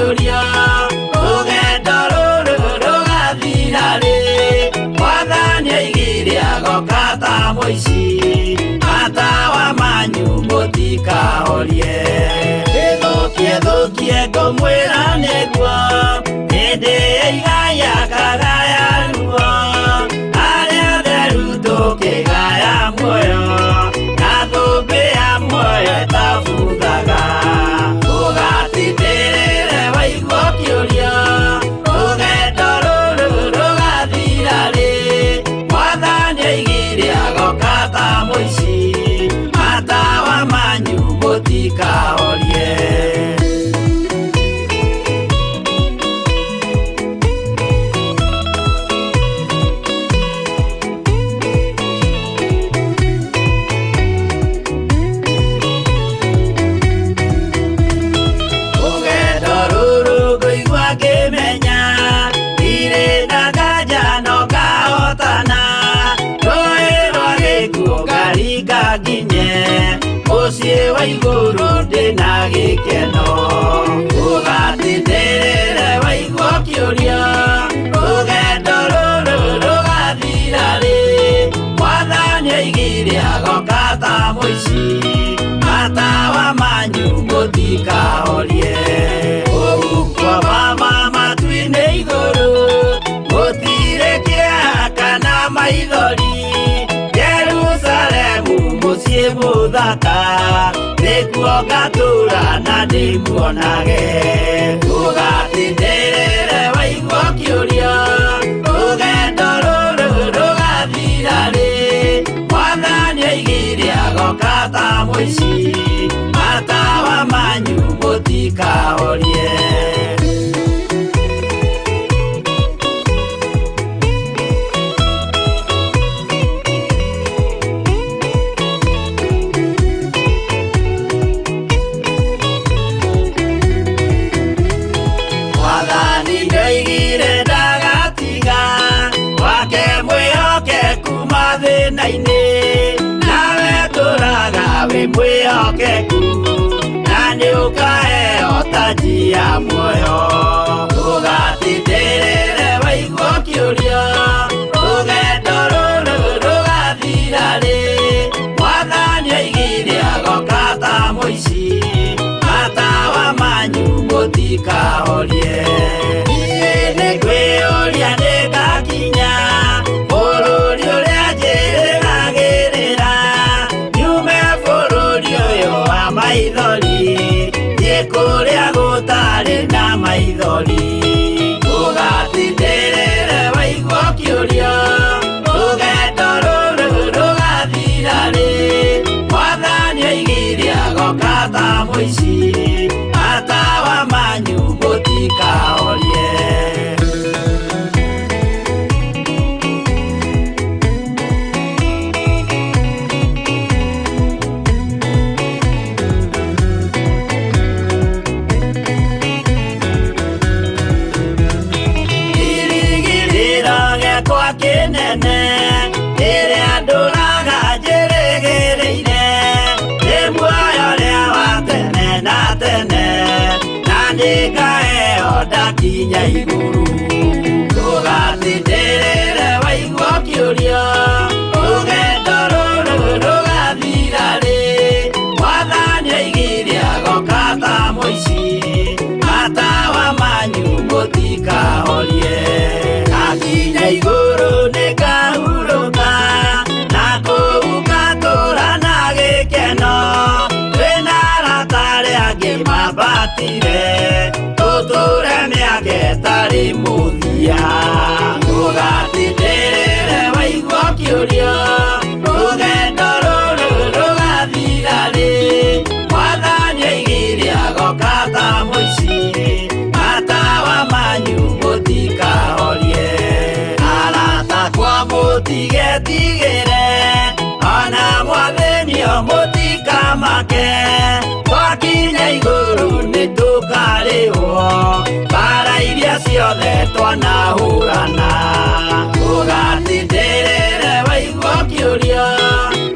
ũkĩũria rũgendo rũrũ rũgathira rĩ Mwathani oigire agoka ta mũici matawa manyu mũtikahorie Ĩthũkie thũkie ngũmwĩra nĩguo hĩndĩ ĩigaya kagaya ruo arĩa atheru tũkĩgaya muoyo na thũmbĩ ya muoyo ĩtabuthaga ũgatindĩrĩre waigua ũkĩũria rũgendo rũrũ rũgathira rĩ Mwathani oigire agoka ta mũici matawa manyu mũtikahorie Rũgendo rũrũ ngũigua ngĩmenya ndirĩ na nganja no ngahotana rũĩ rwa gĩkuũ ngaringa nginye mũciĩ wa igũrũ ndĩna gĩkeno ũgatindĩrĩre waigua ũkĩũria rũgendo rũrũ rũgathira rĩ Mwathani oigire agoka ta mũici matawa manyu mũtikahorie kũu kwa mama matu-inĩ igũrũ gũtirĩ kĩeha kana maithori Jerusalemu mũciĩ mũthaka nĩkuo ngatũũra na ndĩmuonage ũgatindĩrĩre waigua ũkĩũria rũgendo rũrũ rũgathira rĩ Mwathani oigire agoka ta mũici matawa manyu mũtikahorie Mwathani ndoigire ndagatiga wake mwĩhokeku mathĩna-inĩ nawe tũraga wĩ mwĩhokeku na nĩũkaheo taji ya muoyo ũgatindĩrĩre waigua ũkĩũria rũgendo rũrũ rũgathira rĩ Mwathani oigire agoka ta mũici matawa manyu mũtikahorie Niĩ nĩngwĩyũria nĩngakinya bũrũri ũrĩa njĩrĩgagĩrĩra nyume bũrũri ũyũ wa maithori thiĩ kũrĩa gũtarĩ na maithori ũgatindĩrĩre waigua ũkĩũria rũgendo rũrũ rũgathira rĩ Mwathani oigire agoka ta mũici matawa manyu mũtikahorie Kĩrĩgĩrĩro gĩakwa kĩnene rĩrĩa ndũraga njĩrĩgĩrĩire nĩ muoyo ũrĩa wa tene na tene na nĩngaheo ndakinya igũrũ ũgatindĩrĩre waigua ũkĩũria rũgendo rũrũ rũgathira rĩ Mwathani oigire agoka ta mũici matawa manyu mũtikahorie Ndakinya igũrũ nĩngahurũka na kũu ngatũũra na gĩkeno twĩna arata arĩa angĩ mambatire tũtũũre mĩaka ĩtarĩ mũthia ũgatindĩrĩre waigua ũkĩũria rũgendo rũrũ rũgathira rĩ Mwathani oigire agoka ta mũici matawa manyu mũtikahorie arata kwa mũtigetigĩre ona mwathĩnio mũtikamake twakinya igũrũ nĩtũkarĩhwo mbara iria ciothe twanahũrana ũgatindĩrĩre waigua ũkĩũria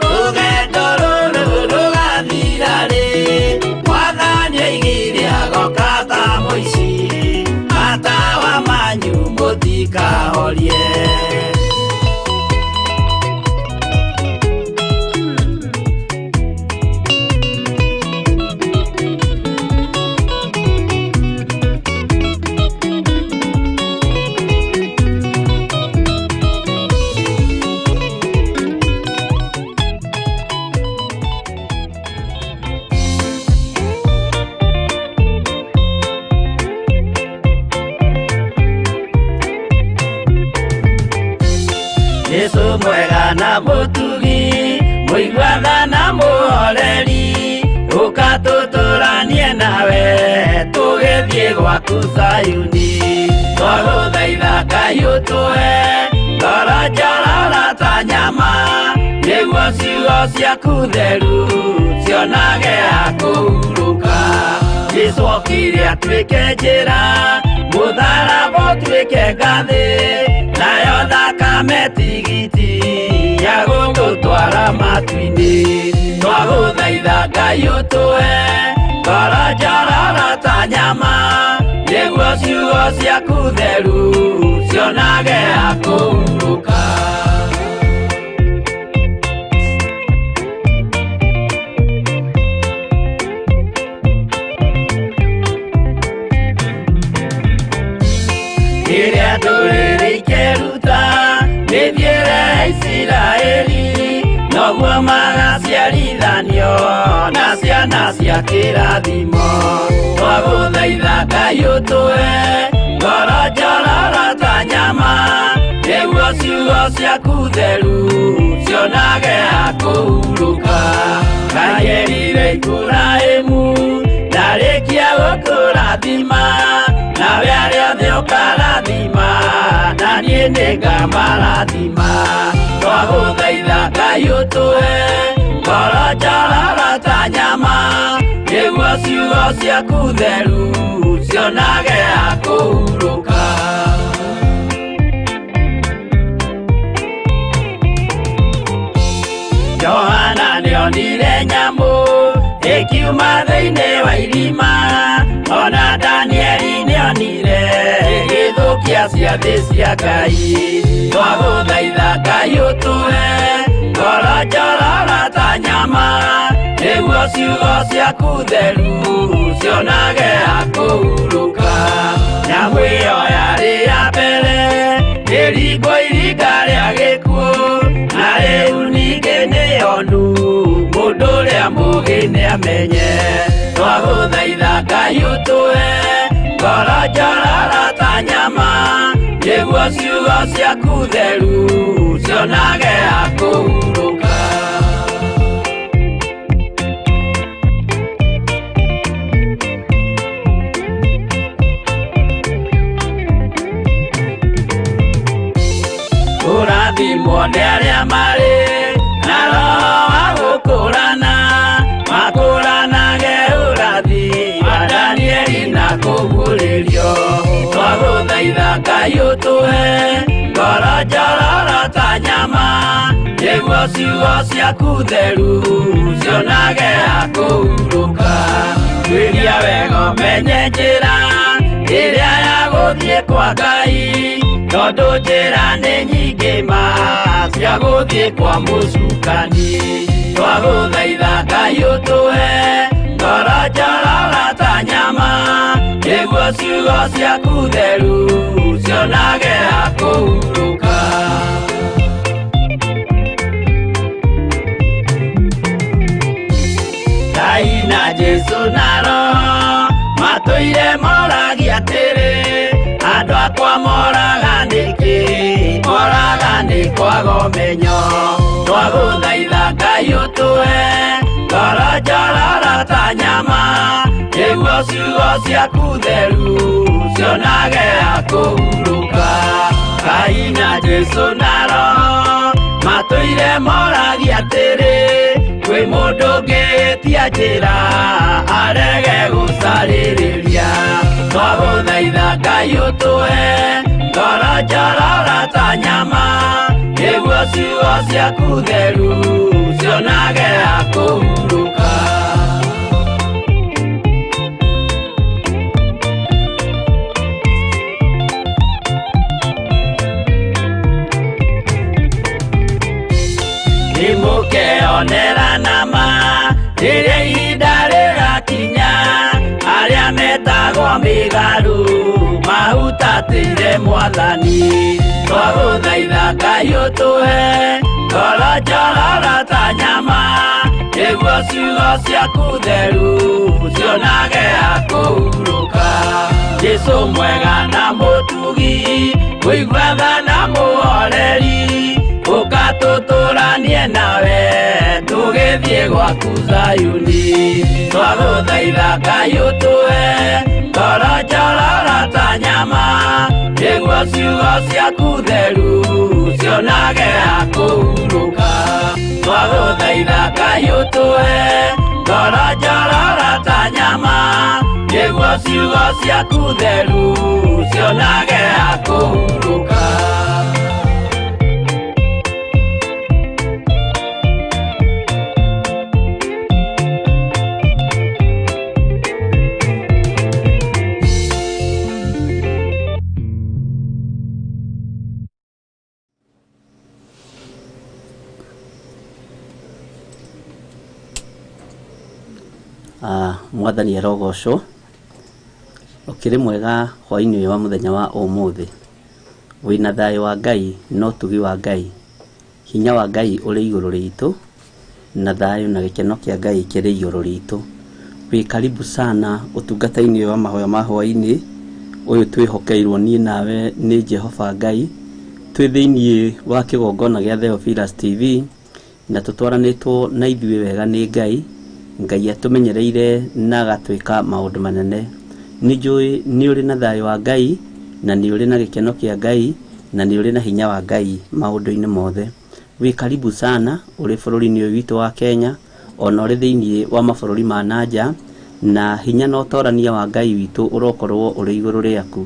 rũgendo rũrũ rũgathira rĩ Mwathani oigire agoka ta mũici Jesu mwega na mũtugi, mũiguana na mũhoreri, ũka tũtũranie nawe tũgĩthiĩ gwaku Zayuni. Twagũthaitha Ngai ũtũhe ngoro njororo ta nyama, nĩguo ciugo ciaku theru cionage ha kũhurũka. Jesu okire atuĩke njĩra, mũtharaba ũtuĩke ngathĩ, nayo thakame tigiti ya gũtũtwara matu-inĩ. Twagũthaitha Ngai ũtũhe ngoro njororo ta nyama, nĩguo ciugo ciaku theru cionage ha kũhurũka. Rĩrĩa ndũrĩrĩ ikeruta mĩthiĩre ya Isiraeli, noguo magaciarithanio na ciana cia kĩrathimo. Twagũthaitha Ngai ũtũhe ngoro njororo ta nyama, nĩguo ciugo ciaku theru cionage ha kũhurũka. Ngai erire Iburahĩmu ndarĩkia gũkũrathima, nawe arĩa othe ũkarathima, na niĩ nĩngamarathima. Twagũthaitha Ngai ũtũhe ngoro njororo ta nyama, nĩguo ciugo ciaku theru cionage ha kũhurũka. Johana nĩonire nyamũ ĩkiuma thĩinĩ wa irima, ona Danieli nĩonire ĩgĩthũkia ciathĩ cia Ngai. Twagũthaitha Ngai ũtũhe ngoro njororo ta nyama, nĩguo ciugo ciaku theru cionage ha kũhurũka. Nyamũ ĩyo yarĩ ya mbere ĩringwo iringa rĩa gĩkuũ, na rĩu ningĩ nĩyonu mũndũ ũrĩa mũũgĩ nĩamenye. Twagũthaitha Ngai ũtũhe ngoro njororo ta nyama, nĩguo ciugo ciaku theru cionage ha kũhurũka. Kũrathimwo nĩ arĩa marĩ na roho wa gũkũrana, makũranage ũrathi wa Danieli na kũguũrĩrio. Twagũthaitha Ngai ũtũhe ngoro njororo ta nyama, nĩguo ciugo ciaku theru cionage ha kũhurũka. Tuĩria wega ũmenye njĩra ĩrĩa ya gũthiĩ kwa Ngai, tondũ njĩra nĩ nyingĩ ma cia gũthiĩ kwa mũcukani. Twagũthaitha Ngai ũtũhe ngoro njororo ta nyama, nĩguo ciugo ciaku theru cionage ha kũhurũka. Ngai na Jesu na Roho matũire moragia atĩrĩ, andũ akwa moraga nĩkĩ? Moraga nĩ kwaga ũmenyo. Twagũthaitha Ngai ũtũhe ngoro njororo ta nyama, nĩguo ciugo ciaku theru cionage ha kũhurũka. Ngai na Jesu na Roho matũire moragia atĩrĩ, kwĩ mũndũ ũngĩtia njĩra arege gũcarĩrĩria. Twagũthaitha Ngai ũtũhe ngoro njororo ta nyama, nĩguo ciugo ciaku theru cionage ha kũhurũka. Nĩmũkeonera nama rĩrĩa ihinda rĩgakinya, arĩa metagwo mĩgarũ mahutatĩire Mwathani. Twagũthaitha Ngai ũtũhe ngoro njororo ta nyama, nĩguo ciugo ciaku theru cionage ha kũhurũka. Jesu mwega na mũtugi, mũiguaga na mũhoreri, Tũtũranie nawe tũgĩthiĩ gwaku Zayuni. Twagũthaitha Ngai ũtũhe ngoro njororo ta nyama, nĩguo ciugo ciaku theru cionage ha kũhurũka. Twagũthaitha Ngai ũtũhe ngoro njororo ta nyama, nĩguo ciugo ciaku theru cionage ha kũhurũka. Mwathani arogocwo. Ũkĩrĩ mwega hwaĩ-inĩ ũyũ wa mũthenya wa ũmũthĩ. Wĩna thayũ wa Ngai na ũtugi wa Ngai. Hinya wa Ngai ũrĩ igũrũ ritũ, na thayũ na gĩkeno kĩa Ngai kĩrĩ igũrũ ritũ. Wĩ karibu sana ũtungata-inĩ ũyũ wa mahoya ma hwaĩ-inĩ, ũyũ twĩhokeirwo niĩ nawe nĩ Jehova Ngai. Twĩ thĩiniĩ wa kĩgongona gĩa Theophilus TV, na tũtwaranĩtwo na ithuĩ wega nĩ Ngai. Ngai atũmenyereire na agatwĩka maũndũ manene. Nĩ njũĩ nĩ ũrĩ na thayũ wa Ngai, na nĩ ũrĩ na gĩkeno kĩa Ngai, na nĩ ũrĩ na hinya wa Ngai maũndũ-inĩ mothe. Wĩ karibu sana ũrĩ bũrũri-inĩ ũyũ witũ wa Kenya, ona ũrĩ thĩiniĩ wa mabũrũri ma na nja, na hinya na ũtorania wa Ngai witũ ũrokorwo ũrĩ igũrũ rĩaku.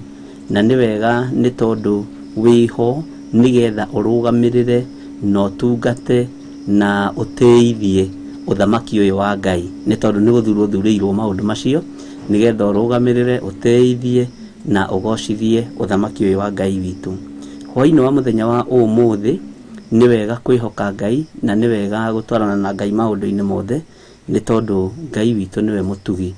Na nĩ wega nĩ tondũ wĩho nĩgetha ũrũgamĩrĩre na ũtungate na ũtĩithie ũthamaki ũyũ wa Ngai, nĩ tondũ nĩ gũthurwo ũthurĩirwo maũndũ macio nĩgetha ũrũgamĩrĩre, ũtĩithie na ũgocithie ũthamaki ũyũ wa Ngai witũ. Hwaĩ-inĩ wa mũthenya wa ũmũthĩ nĩ wega kwĩhoka Ngai na nĩ wega gũtwarana na Ngai maũndũ-inĩ mothe, nĩ tondũ Ngai witũ nĩwe mũtugi.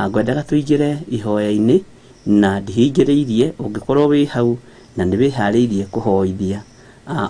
Ngwendaga tũingĩre ihoya-inĩ na ndihingĩrĩirie, ũngĩkorwo wĩ hau na nĩ wĩharĩirie kũhoithia,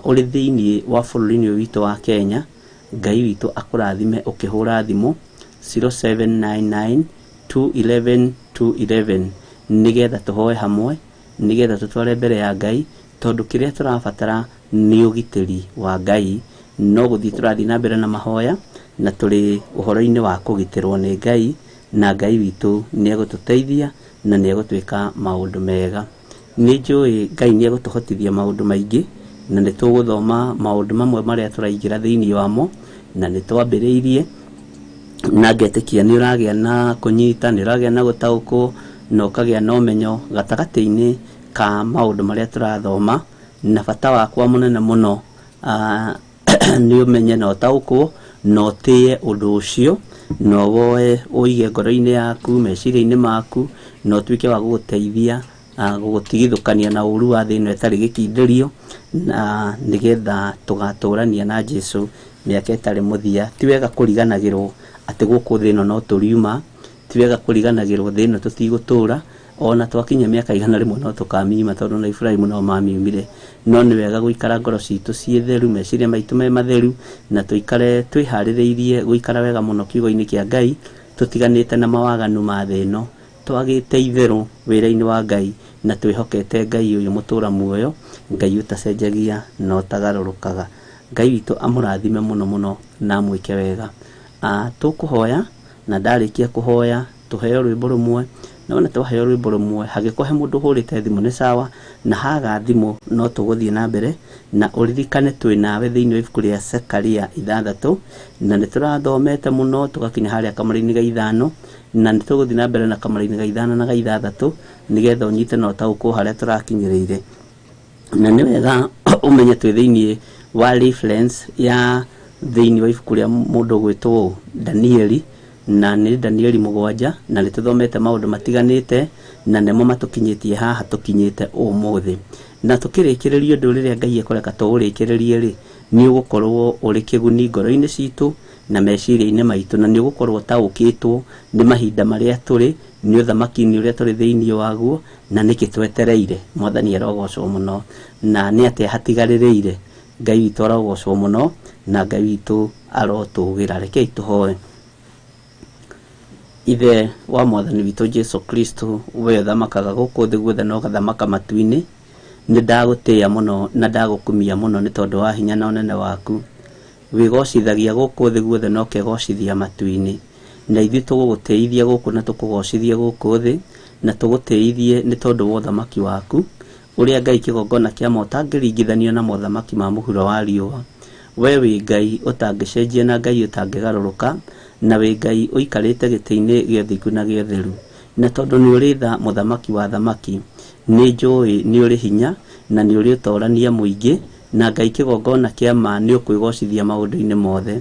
ũrĩ thĩiniĩ wa bũrũri-inĩ ũyũ witũ wa Kenya, Ngai witũ akũrathime ũkĩhũra thimũ 0799 211 211 nĩgetha tũhoe hamwe, nĩgetha tũtware mbere ya Ngai, tondũ kĩrĩa tũrabatara nĩ ũgitĩri wa Ngai. No gũthiĩ tũrathiĩ na mbere na mahoya, na tũrĩ ũhoro-inĩ wa kũgitĩrwo nĩ Ngai, na Ngai witũ nĩ egũtũteithia na nĩ egũtwĩka maũndũ mega. Nĩ njũĩ Ngai nĩ egũtũhotithia maũndũ maingĩ, na nĩ tũgũthoma maũndũ mamwe marĩa tũraingĩra thĩiniĩ wamo, na nĩ twambĩrĩirie, na ngetĩkia nĩ ũragĩa na kũnyita, nĩ ũragĩa na gũtaũkwo, na ũkagĩa na ũmenyo gatagatĩ-inĩ ka maũndũ marĩa tũrathoma. Na bata wakwa mũnene mũno, nĩ ũmenye na ũtaũkwo na ũtĩe ũndũ ũcio, na ũwoe ũige ngoro-inĩ yaku, meciria-inĩ maku, na ũtuĩke wa gũgũteithia, gũgũtigithũkania na ũru wa thĩ ĩno ĩtarĩ gĩkindĩrio, na nĩgetha tũgatũrania na Jesũ mĩaka ĩtarĩ mũthia. Ti wega kũriganagĩrwo atĩ gũkũ thĩ ĩno no tũriuma, ti wega kũriganagĩrwo thĩ ĩno tũtigũtũra, ona twakinya mĩaka 100 no tũkamiuma, tondũ na Ibrahimu no mamiumire. No nĩ wega gũikara ngoro citũ ciĩ theru, meciria maitũ me matheru, na tũikare twĩharĩrĩirie gũikara wega mũno kiugo-inĩ kĩa Ngai, tũtiganĩte na mawaganu ma thĩ ĩno, twagĩte itherũ wĩra-inĩ wa Ngai, na twĩhokete Ngai ũyũ mũtũra muoyo, Ngai ũtacenjagia na ũtagarũrũkaga. Ngai witũ amũrathime mũno mũno na amwĩke wega. Tũkũhoya, na ndarĩkia kũhoya tũheo rwĩmbo rũmwe, na wona twaheo rwĩmbo rũmwe, hangĩkorwo he mũndũ ũhũrĩte thimũ nĩ sawa, na haga thimũ no tũgũthiĩ na mbere. Na ũririkane twĩ nawe thĩinĩ wa ibuku rĩa Zekaria 6, na nĩ tũrathomete mũno tũgakinya harĩa kamũra-inĩ ga 5, na nĩ tũgũthiĩ na mbere na kamũra-inĩ ga 5 na ga 6, nĩgetha ũnyite na ũtaũkwo harĩa tũrakinyĩrĩire. Na nĩ wega ũmenye twĩ thĩinĩ wa reference ya thĩinĩ wa ibuku rĩa mũndũ ũgwĩtwo Danieli, na nĩ Danieli 7, na nĩ tũthomete maũndũ matiganĩte, na nĩmo matũkinyĩtie haha tũkinyĩte ũmũthĩ. Na tũkĩrĩkĩrĩria ũndũ rĩrĩa Ngai ekũreka tũũrĩkĩrĩrie rĩ, nĩ ũgũkorwo ũrĩ kĩguni ngoro-inĩ citũ na meciria-inĩ maitũ, na nĩ ũgũkorwo ũtaũkĩtwo nĩ mahinda marĩa tũrĩ, nĩ ũthamaki-inĩ ũrĩa tũrĩ thĩinĩ waguo, na nĩkĩ twetereire. Mwathani arogocwo mũno, na nĩ atĩa hatigarĩrĩire. Ngai witũ arogocwo mũno, na Ngai witũ arotũgĩra. Rekei tũhoe. Ithe wa Mwathani witũ Jesũ Kristo, we ũthamakaga gũkũ thĩ guothe na ũgathamaka matu-inĩ, Nĩ ndagũtĩĩa mũno na ndagũkumia mũno nĩ tondũ wa hinya na ũnene waku. Wĩgocithagia gũkũ thĩ guothe na ũkegocithia matu-inĩ. Na ithuĩ tũgũgũtĩithia gũkũ na tũkũgocithie gũkũ thĩ, na tũgũtĩithie nĩ tondũ wa ũthamaki waku, ũrĩa Ngai kĩgongona kĩa ma ũtangĩringithanio na mothamaki ma mũhuro wa riũa. We wĩ Ngai ũtangĩcenjia na Ngai ũtangĩgarũrũka, na wĩ Ngai ũikarĩte gĩtĩ-inĩ gĩa ũthingu na gĩa ũtheru. Na tondũ nĩ ũrĩ tha mũthamaki wa athamaki, nĩ njũĩ nĩ ũrĩ hinya na nĩ ũrĩ ũtorania mũingĩ, na Ngai kĩgongona kĩa ma nĩ ũkwĩgocithia maũndũ-inĩ mothe.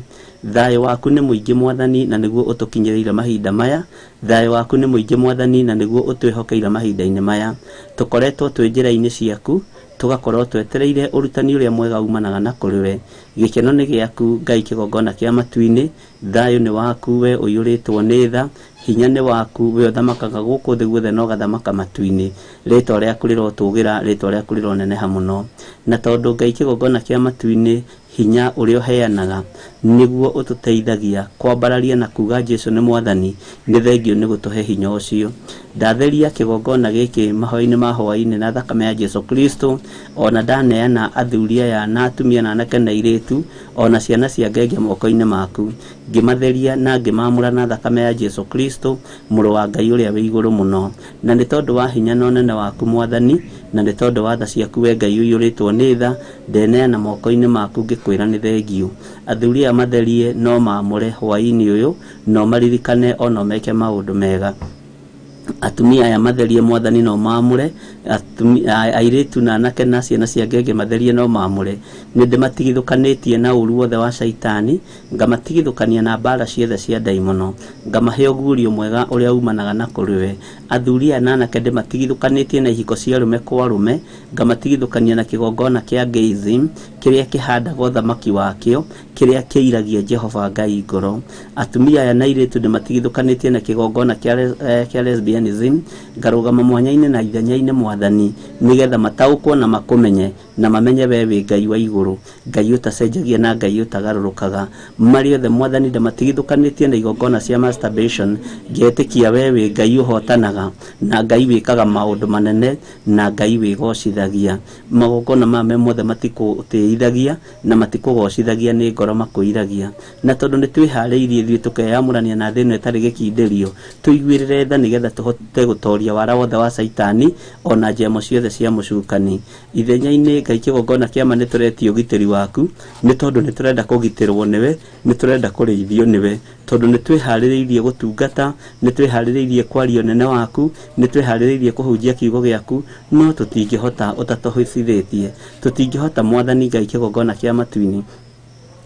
Thayũ waku nĩ mũingĩ Mwathani, na nĩguo ũtũkinyĩrĩire mahinda maya. Thayũ waku nĩ mũingĩ Mwathani, na nĩguo ũtwĩhokeire mahinda-inĩ maya. Tũkoretwo twĩ njĩra-inĩ ciaku, tũgakorwo twetereire ũrutani ũrĩa mwega umanaga na kũrĩ we. Gĩkeno nĩ gĩaku Ngai kĩgongona kĩa matu-inĩ, thayũ nĩ waku we ũiyũrĩtwo nĩ tha, hinya nĩ waku we ũthamakaga gũkũ thĩ guothe na ũgathamaka matu-inĩ. Rĩtwa rĩaku rĩrotũgĩra, rĩtwa rĩaku rĩroneneha mũno. Na tondũ Ngai kĩgongona kĩa matu-inĩ, hinya ũrĩa ũheanaga nĩguo ũtũteithagia kwambararia na kuga Jesu nĩ Mwathani, nĩ thengio nĩ gũtũhe hinya ũcio. Ndatheria kĩgongona gĩkĩ mahoya-inĩ ma hwaĩ-inĩ na thakame ya Jesu Kristo, ona ndaneana athuri aya na atumia na anake na airĩtu, ona ciana cia ngenge moko-inĩ maku, ngĩmatheria na ngĩmaamũra na thakame ya Jesu Kristo, mũrũ wa Ngai ũrĩa wĩ igũrũ mũno. Na nĩ tondũ wa hinya na ũnene waku Mwathani, na nĩ tondũ wa tha ciaku we Ngai ũiyũrĩtwo nĩ tha, ndeneana moko-inĩ maku ngĩkwĩra nĩ thengio. Athuri aya matherie no maamũre hwaĩ-inĩ ũyũ, no maririkane ona meke maũndũ mega. Atumia aya matherie Mwathani no maamũre, airĩtu na anake na ciana cia ngenge matherie no maamũre. Nĩ ndĩmatigithũkanĩtie na ũru wothe wa Shaitani, ngamatigithũkania na mbara ciothe cia ndaimono, ngamahe ũguũrio mwega ũrĩa umanaga na kũrĩ we. Athuri aya na anake ndĩmatigithũkanĩtie na ihiko cia arũme kwa arũme, ngamatigithũkania na kĩgongona kĩa gayism kĩrĩa kĩhandaga ũthamaki wakĩo, kĩrĩa kĩiragia Jehova Ngai ngoro. Atumia aya na airĩtu ndĩmatigithũkanĩtie na kĩgongona kĩa lesbianism, ngarũgama mwanya-inĩ na ithenya-inĩ Mwathani, nĩgetha mataũkwo na makũmenye na mamenye we wĩ Ngai wa igũrũ, Ngai ũtacenjagia na Ngai ũtagarũrũkaga. Marĩ othe Mwathani ndĩmatigithũkanĩtie na igongona cia masturbation, ngetĩkia we wĩ Ngai ũhotanaga na Ngai wĩkaga maũndũ manene na Ngai wĩgocithagia. Magongona maya me mothe matikũtĩithagia na matikũgocithagia, nĩ ngoro makũiragia. Na tondũ nĩ twĩharĩirie ithuĩ tũkeyamũrania na thĩ ĩno ĩtarĩ gĩkindĩrio, tũiguĩrĩre tha nĩgetha tũhote gũtoria wara wothe wa Caitani ona njemo ciothe cia mũcukani. Ithenya-inĩ Ngai kĩgongona kĩa ma nĩ tũretia ũgitĩri waku, nĩ tondũ nĩ tũrenda kũgitĩrwo nĩwe, nĩ tũrenda kũrĩithio nĩwe, tondũ nĩ twĩharĩrĩirie gũtungata, nĩ twĩharĩrĩirie kwaria ũnene waku, nĩ twĩharĩrĩirie kũhunjia kiugo gĩaku, no tũtingĩhota ũtatũhotithĩtie. Tũtingĩhota Mwathani Ngai kĩgongona kĩa matu-inĩ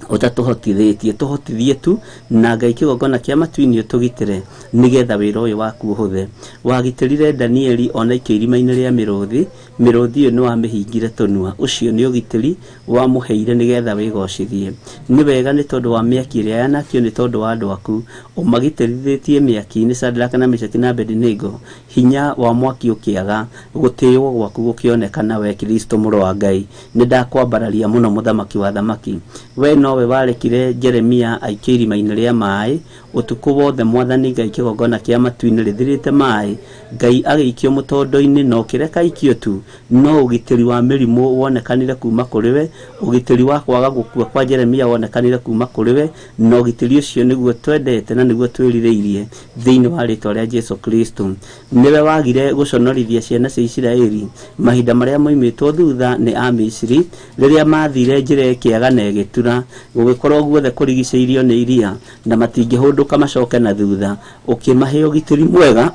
ũtatũhotithĩtie. Tũhotithie tu na Ngai kĩgongona kĩa matu-inĩ ũtũgitĩre nĩgetha wĩra ũyũ waku ũhũthe. Wagitĩrire Danieli ona aikio irima-inĩ rĩa mĩrũthi, mĩrũthi ĩyo nĩ wamĩhingire tũnua. Ũcio nĩ ũgitĩri wamũheire nĩgetha wĩgocithie. Nĩ wega nĩ tondũ wa mĩaki ĩrĩa yanakio nĩ tondũ wa andũ aku, ũmagitĩrithĩtie mĩaki-inĩ Shadraka na Meshaki na Abednego, hinya wa mwaki ũkĩaga, gũtĩĩwo gwaku gũkĩonekana we Kristo mũrũ wa Ngai. Nĩ ndakwambararia mũno mũthamaki wa thamaki. We nowe warekire Jeremia aikio irima-inĩ rĩa maĩ ũtukũ wothe Mwathani Ngai kĩgongona kĩa matu-inĩ rĩthirĩte maĩ, Ngai agĩikio mũtondo-inĩ na ũkĩreka aikio tu, no ũgitĩri wa mĩrimũ wonekanire kuma kũrĩ we, ũgitĩri wa kwaga gũkua kwa Jeremia wonekanire kuma kũrĩ we, na ũgitĩri ũcio nĩguo twendete na nĩguo twĩrirĩirie thĩinĩ wa rĩtwa rĩa Jesu Kristo. Nĩwe wagire gũconorithia ciana cia Isiraeli mahinda marĩa moimĩtwo thutha nĩ Amisiri, rĩrĩa mathire njĩra ĩkĩaga na ĩgĩtura, gũgĩkorwo guothe kũrigicĩirio nĩ iria na matingĩhũndũka macoke na thutha, ũkĩmahe ũgitĩri mwega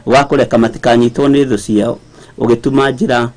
wa kũreka matikanyitwo nĩ thũ ciao, ũgĩtuma njĩra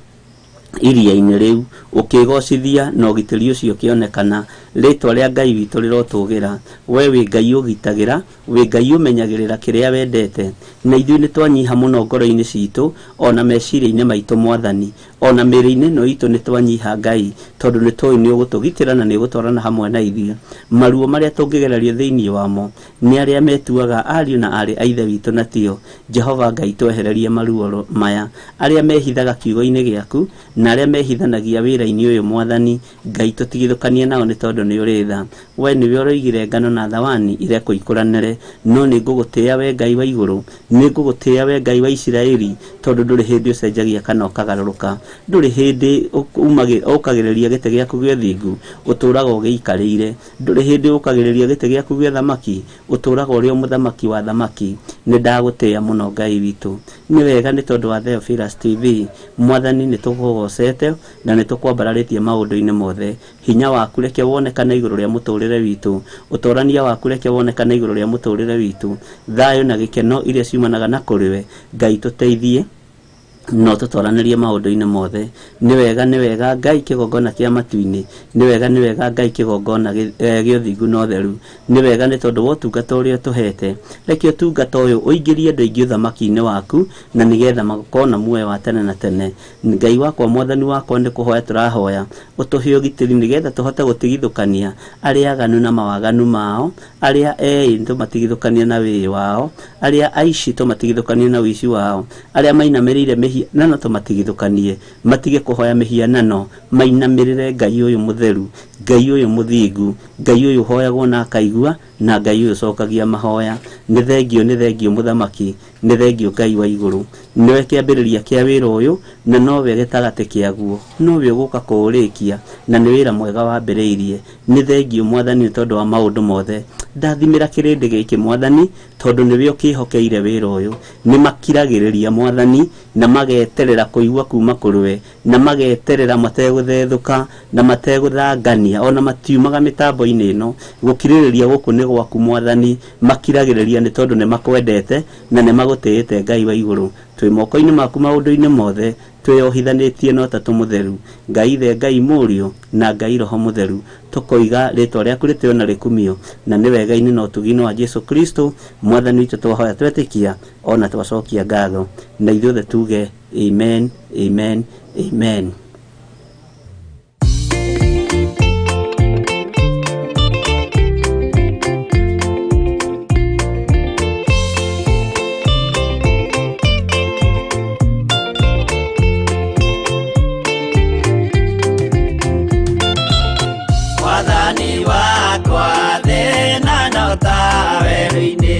iria-inĩ rĩu, ũkĩgocithia na ũgitĩri ũcio ũkĩonekana. Rĩtwa rĩa Ngai witũ rĩrotũgĩra. We wĩ Ngai ũgitagĩra, wĩ Ngai ũmenyagĩrĩra kĩrĩa wendete, na ithuĩ nĩ twanyiha mũno ngoro-inĩ citũ ona meciria-inĩ maitũ Mwathani, ona mĩĩrĩ-inĩ ĩno itũ nĩ twanyiha Ngai, tondũ nĩ tũĩ nĩ ũgũtũgitĩra na nĩ ũgũtwarana hamwe na ithuĩ. Maruo marĩa tũngĩgererio thĩinĩ wamo nĩ arĩa metuaga ariũ na aarĩ a Ithe witũ na tio. Jehova Ngai twehererie maruo maya. Arĩa mehithaga kiugo-inĩ gĩaku na arĩa mehithanagia wĩra-inĩ ũyũ Mwathani Ngai tũtigithũkanie nao nĩ tondũ tondũ nĩ ũrĩ tha. We nĩwe ũroigire ngano na thawani irekwo ikũranĩre, no nĩ ngũgũtĩĩa we Ngai wa igũrũ, nĩ ngũgũtĩĩa we Ngai wa Isiraeli, tondũ ndũrĩ hĩndĩ ũcenjagia kana ũkagarũrũka, ndũrĩ hĩndĩ ũkagĩrĩria gĩtĩ gĩaku gĩa ũthingu, ũtũũraga ũgĩikarĩire, ndũrĩ hĩndĩ ũkagĩrĩria gĩtĩ gĩaku gĩa ũthamaki, ũtũũraga ũrĩ o mũthamaki wa thamaki. Nĩ ndagũtĩĩa mũno Ngai witũ. Nĩ wega nĩ tondũ wa Theophilus TV, Mwathani nĩ tũkũgocete na nĩ tũkwambararĩtie maũndũ-inĩ mothe. Hinya waku reke wonekane igũrũ rĩa mũtũrĩre witũ, ũtorania waku reke wonekane igũrũ rĩa mũtũrĩre witũ, thayũ na gĩkeno iria ciumanaga na kũrĩ we, Ngai tũteithie no tũtoranĩrie maũndũ-inĩ mothe. Nĩ wega, nĩ wega Ngai kĩgongona kĩa matu-inĩ, nĩ wega, nĩ wega Ngai kĩgongona gĩa ũthingu na ũtheru, nĩ wega nĩ tondũ wa ũtungata ũrĩa ũtũhete. Reke ũtungata ũyũ ũingĩrie andũ aingĩ ũthamaki-inĩ waku, na nĩgetha makorwo na muoyo wa tene na tene. Ngai wakwa, Mwathani wakwa, nĩ kũhoya tũrahoya ũtũhe ũgitĩri nĩgetha tũhote gũtigithũkania arĩa aganu na mawaganu mao, arĩa eĩ tũmatigithũkanie na wĩĩ wao, arĩa aici tũmatigithũkanie na ũici wao, arĩa mainamĩrĩire mĩhianano tũmatigithũkanie, matige kũhoya mĩhianano, mainamĩrĩre Ngai ũyũ mũtheru, Ngai ũyũ mũthingu, Ngai ũyũ ũhoyagwo na akaigua, na Ngai ũyũ ũcokagia mahoya. Nĩ thengio, nĩ thengio mũthamaki, nĩ thengio Ngai wa igũrũ. Nĩwe kĩambĩrĩria kĩa wĩra ũyũ, na nowe gĩtagatĩ kĩaguo, nowe ũgũka kũũrĩkia, na nĩ wĩra mwega wambĩrĩirie. Nĩ thengio Mwathani nĩ tondũ wa maũndũ mothe. Ndathimĩra kĩrĩndĩ gĩkĩ Mwathani, tondũ nĩwe ũkĩhokeire wĩra ũyũ. Nĩ makiragĩrĩria Mwathani, na mageterera kũigua kuma kũrĩ we, na mageterera mategũthethũka na mategũthangania, ona matiumaga mĩtambo-inĩ ĩno. Gũkirĩrĩria gũkũ nĩ gwaku Mwathani, makiragĩrĩria nĩ tondũ nĩ makwendete na nĩ magũtĩĩte Ngai wa igũrũ. Twĩ moko-inĩ maku maũndũ-inĩ mothe, twĩyohithanĩtie na Ũtatũ Mũtheru, Ngai Ithe, Ngai Mũriũ na Ngai Roho Mũtheru. Tũkoiga rĩtwa rĩaku rĩtĩo na rĩkumio, na nĩ wega-inĩ na ũtugi-inĩ wa Jesu Kristo Mwathani witũ twahoya twetĩkia ona twacokia ngatho, na ithuothe tuge amen, amen, amen. Mwathani wakwa thĩna no ta werũ-inĩ,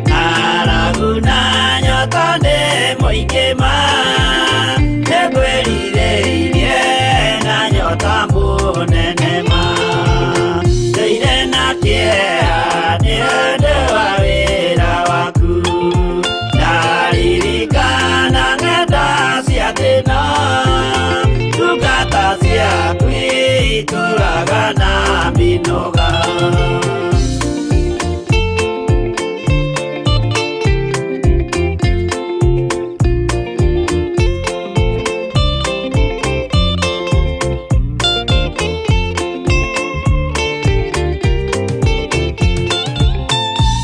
ng'aragu na nyota nĩ mũingĩ ma, nĩngwĩrirĩirie na nyota mũnene ma, ndũire na kĩeha nĩ ũndũ wa wĩra waku, ndaririkana ng'enda cia thĩna, ndungata ciaku itũraga na mĩnoga.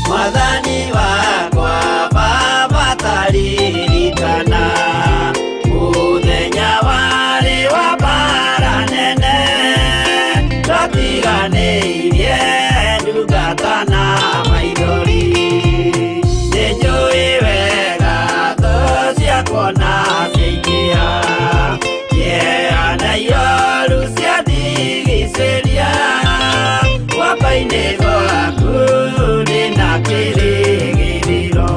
Mwathani wakwa Baba taririkana mũthenya warĩ wa mbara nene, twatiganĩirie ndungata na maithori, nĩnjũĩ wega thũ ciakwa na ciaingĩha, kĩeha na ioru ciandigicĩria, guoko-inĩ gwaku ndĩna kĩrĩgĩrĩro.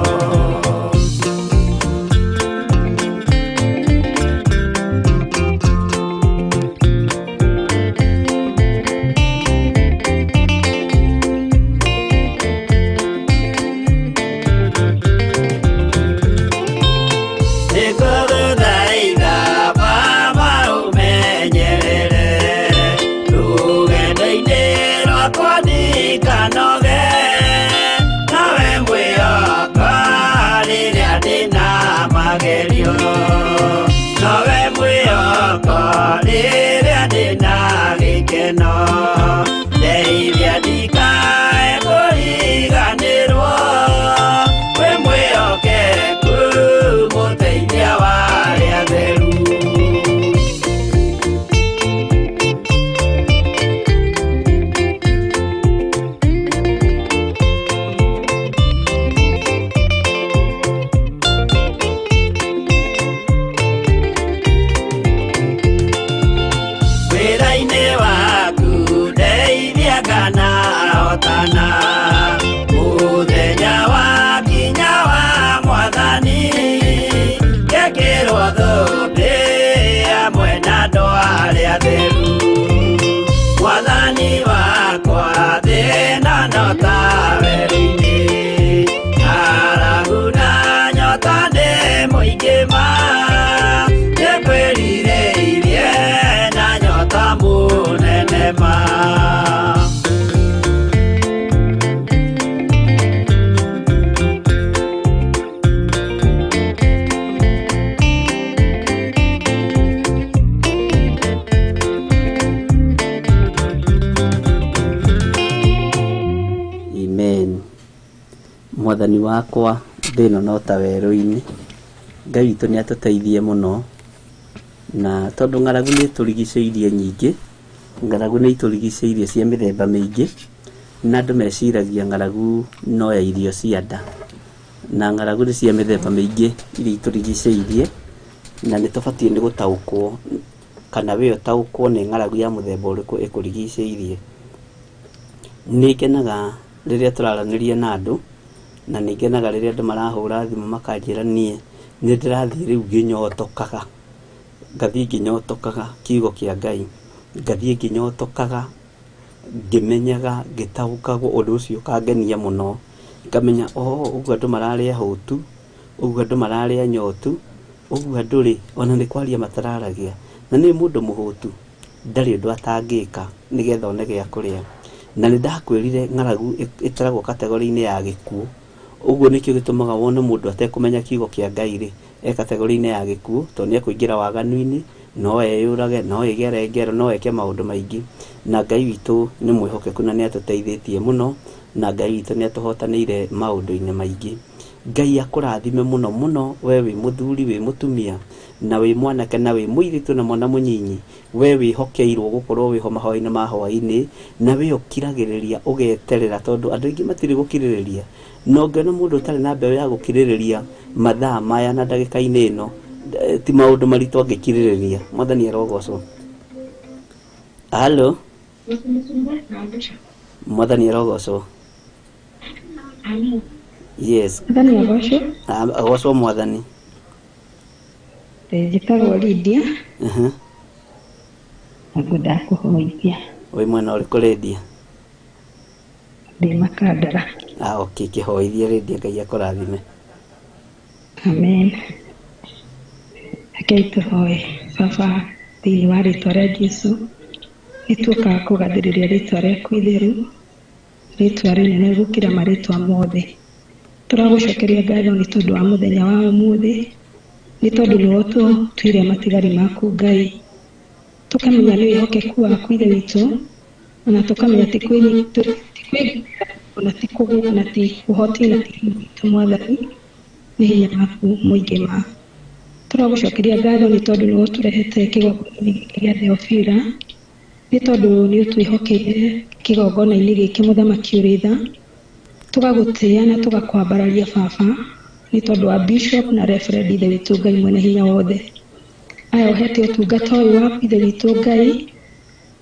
Nĩngũgũthaitha Baba ũmenyerere rũgendo-inĩ rwakwa ndikanoge, nawe mwĩhoka rĩrĩa ndĩna magerio, nowe mwĩhoko rĩrĩa ndĩna gĩkeno, ndeithia ndikae kũriganĩrwo, wĩ mwĩhokeku mũteithia wa arĩa atheru. ta werũ-inĩ. Ng'aragu na nyota nĩ mũingĩ ma, nĩngwĩrirĩirie na nyota mũnene ma. Amen. Mwathani wakwa, thĩ ĩno no ta werũ-inĩ. Ngai witũ nĩ atũteithie mũno, na tondũ ng'aragu nĩ ĩtũrigicĩirie nyingĩ, ng'aragu nĩ itũrigicĩirie cia mĩthemba mĩingĩ, na andũ meciragia ng'aragu no ya irio cia nda, na ng'aragu nĩ cia mĩthemba mĩingĩ iria itũrigicĩirie, na nĩ tũbatiĩ nĩ gũtaũkwo kana we ũtaũkwo nĩ ng'aragu ya mũthemba ũrĩkũ ĩkũrigicĩirie. Nĩ ngenaga rĩrĩa tũraranĩria na andũ, na nĩ ngenaga rĩrĩa andũ marahũra thimũ makanjĩra niĩ nĩ ndĩrathiĩ rĩu ngĩnyotokaga, ngathiĩ ngĩnyotokaga kiugo kĩa Ngai, ngathiĩ ngĩnyotokaga, ngĩmenyaga, ngĩtaũkagwo, ũndũ ũcio ũkangenia mũno, ngamenya oh ũguo andũ mararĩ ahũtu, ũguo andũ mararĩ anyotu, ũguo andũ rĩ ona nĩ kwaria matararagia, na nĩ mũndũ mũhũtu ndarĩ ũndũ atangĩka nĩgetha one gĩa kũrĩa. Na nĩ ndakwĩrire ng'aragu ĩtaragwo kategori-inĩ ya gĩkuũ, ũguo nĩkĩo gĩtũmaga wone mũndũ atekũmenya kiugo kĩa Ngai rĩ, e kategori-inĩ ya gĩkuũ, tondũ nĩ ekũingĩra waganu-inĩ, no eyũrage, no ĩgere ngero, no eke maũndũ maingĩ. Na Ngai witũ nĩ mwĩhokeku na nĩ atũteithĩtie mũno, na Ngai witũ nĩ atũhotanĩire maũndũ-inĩ maingĩ. Ngai akũrathime mũno mũno, we wĩ mũthuri, wĩ mũtumia, na wĩ mwanake, na wĩ mũirĩtu, na mwana mũnyinyi, we wĩhokeirwo gũkorwo wĩho mahoya-inĩ ma hwaĩ-inĩ, na we ũkiragĩrĩria ũgeterera, tondũ andũ aingĩ matirĩ gũkirĩrĩria. Na ũngĩona mũndũ ũtarĩ na mbeũ ya gũkirĩrĩria mathaa maya na ndagĩka-inĩ ĩno, ti maũndũ maritũ angĩkirĩrĩria. Mwathani arogocwo. Halo, Mwathani arogocwo. Yes. Mwathani agocwo. Agocwo Mwathani. Njĩtagwo Lydia. Na ngwendaga kũhoithia. Wĩ mwena ũrĩkũ Lydia? Ndĩ Makandara. Ah, okay, kĩhoithie Lydia, Ngai akũrathime. Amen. Rekei tũhoe. Baba, thĩinĩ wa rĩtwa rĩa Jesũ, nĩ tuokaga kũgathĩrĩria rĩtwa rĩaku itheru, rĩtwa rĩnene gũkĩra marĩtwa mothe. Tũragũcokeria ngatho nĩ tondũ wa mũthenya wa ũmũthĩ, nĩ tondũ nĩwe ũtũtuire matigari maku Ngai. Tũkamenya nĩ wĩhokeku waku Ithe witũ, ona tũkamenya ti ona ti kũgĩa na ti ũhoti na ti hinya witũ Mwathani, nĩ hinya waku mũingĩ ma. Tũragũcokeria ngatho nĩ tondũ nĩwe ũtũrehete kĩgongona-inĩ gĩkĩ gĩa Theofila, nĩ tondũ nĩ ũtwĩhokeire kĩgongona-inĩ gĩkĩ Mũthamaki ũrĩ tha. Tũgagũtĩĩa na tũgakwambararia Baba, nĩ tondũ wa Bishop na Reverend Ithe witũ Ngai mwene hinya wothe. Aya ũhete ũtungata ũyũ waku Ithe witũ Ngai,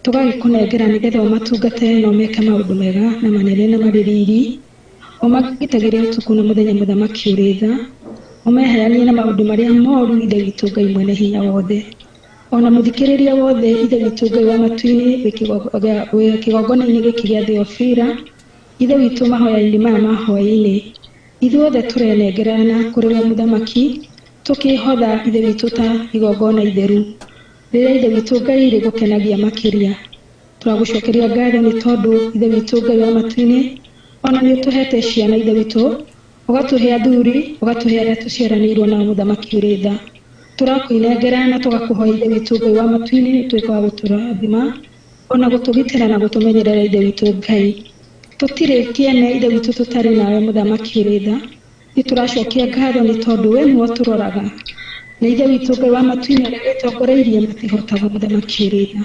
tũgagĩkũnengera nĩgetha ũmatungate na ũmeke maũndũ mega na manene na marĩ riri, ũmagitagĩre ũtukũ na mũthenya Mũthamaki ũrĩ tha, ũmeheranie na maũndũ marĩa moru Ithe witũ Ngai mwene hinya wothe. Ona mũthikĩrĩria wothe Ithe witũ Ngai wa matu-inĩ wĩ kĩgongona-inĩ gĩkĩ gĩa Theofila, Ithe witũ mahoya-inĩ maya ma hwaĩ-inĩ, ithuothe tũrenengerana kũrĩ we Mũthamaki, tũkĩhotha Ithe witũ ta igongona itheru, rĩrĩa Ithe witũ Ngai rĩgũkenagia makĩria. Tũragũcokeria ngatho nĩ tondũ Ithe witũ Ngai wa matu-inĩ, ona nĩ ũtũhete ciana Ithe witũ, ũgatũhe athuri, ũgatũhe arĩa tũciaranĩirwo nao Mũthamaki ũrĩ tha. Tũrakũinengera na tũgakũhoya Ithe witũ Ngai wa matu-inĩ, ũtuĩke wa gũtũrathima, ona gũtũgitĩra na gũtũmenyerera Ithe witũ Ngai. Tũtirĩ kĩene Ithe witũ tũtarĩ nawe Mũthamaki ũrĩ tha. Nĩ tũracokia ngatho nĩ tondũ we nĩwe ũtũroraga. Na Ithe witũ Ngai wa matu-inĩ arĩa wĩtongoreirie matihotaga Mũthamaki ũrĩ tha.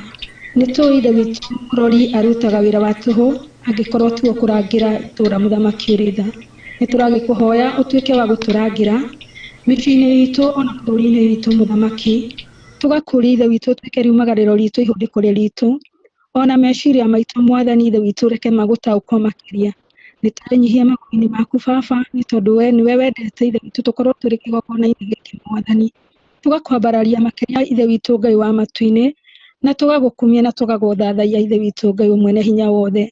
Nĩ tũĩ Ithe witũ mũrori arutaga wĩra wa tũhũ angĩkorwo tiwe ũkũrangĩra itũũra Mũthamaki ũrĩ tha. Nĩ tũragĩkũhoya ũtuĩke wa gũtũrangĩra mĩciĩ-inĩ itũ ona bũrũri-inĩ witũ Mũthamaki. Tũgakũria Ithe witũ ũtuĩke riumagarĩro ritũ ihũndĩko ritũ, ona meciria maitũ Mwathani Ithe witũ reke magũtaũkwo makĩria. Nĩ tũrenyihia magũrũ-inĩ maku Baba, nĩ tondũ we nĩwe wendete Ithe witũ tũkorwo tũrĩ kĩgongona-inĩ gĩkĩ Mwathani. Tũgakwambararia makĩria Ithe witũ Ngai wa matu-inĩ, na tũgagũkumia na tũgagũthathaiya Ithe witũ Ngai mwene hinya wothe.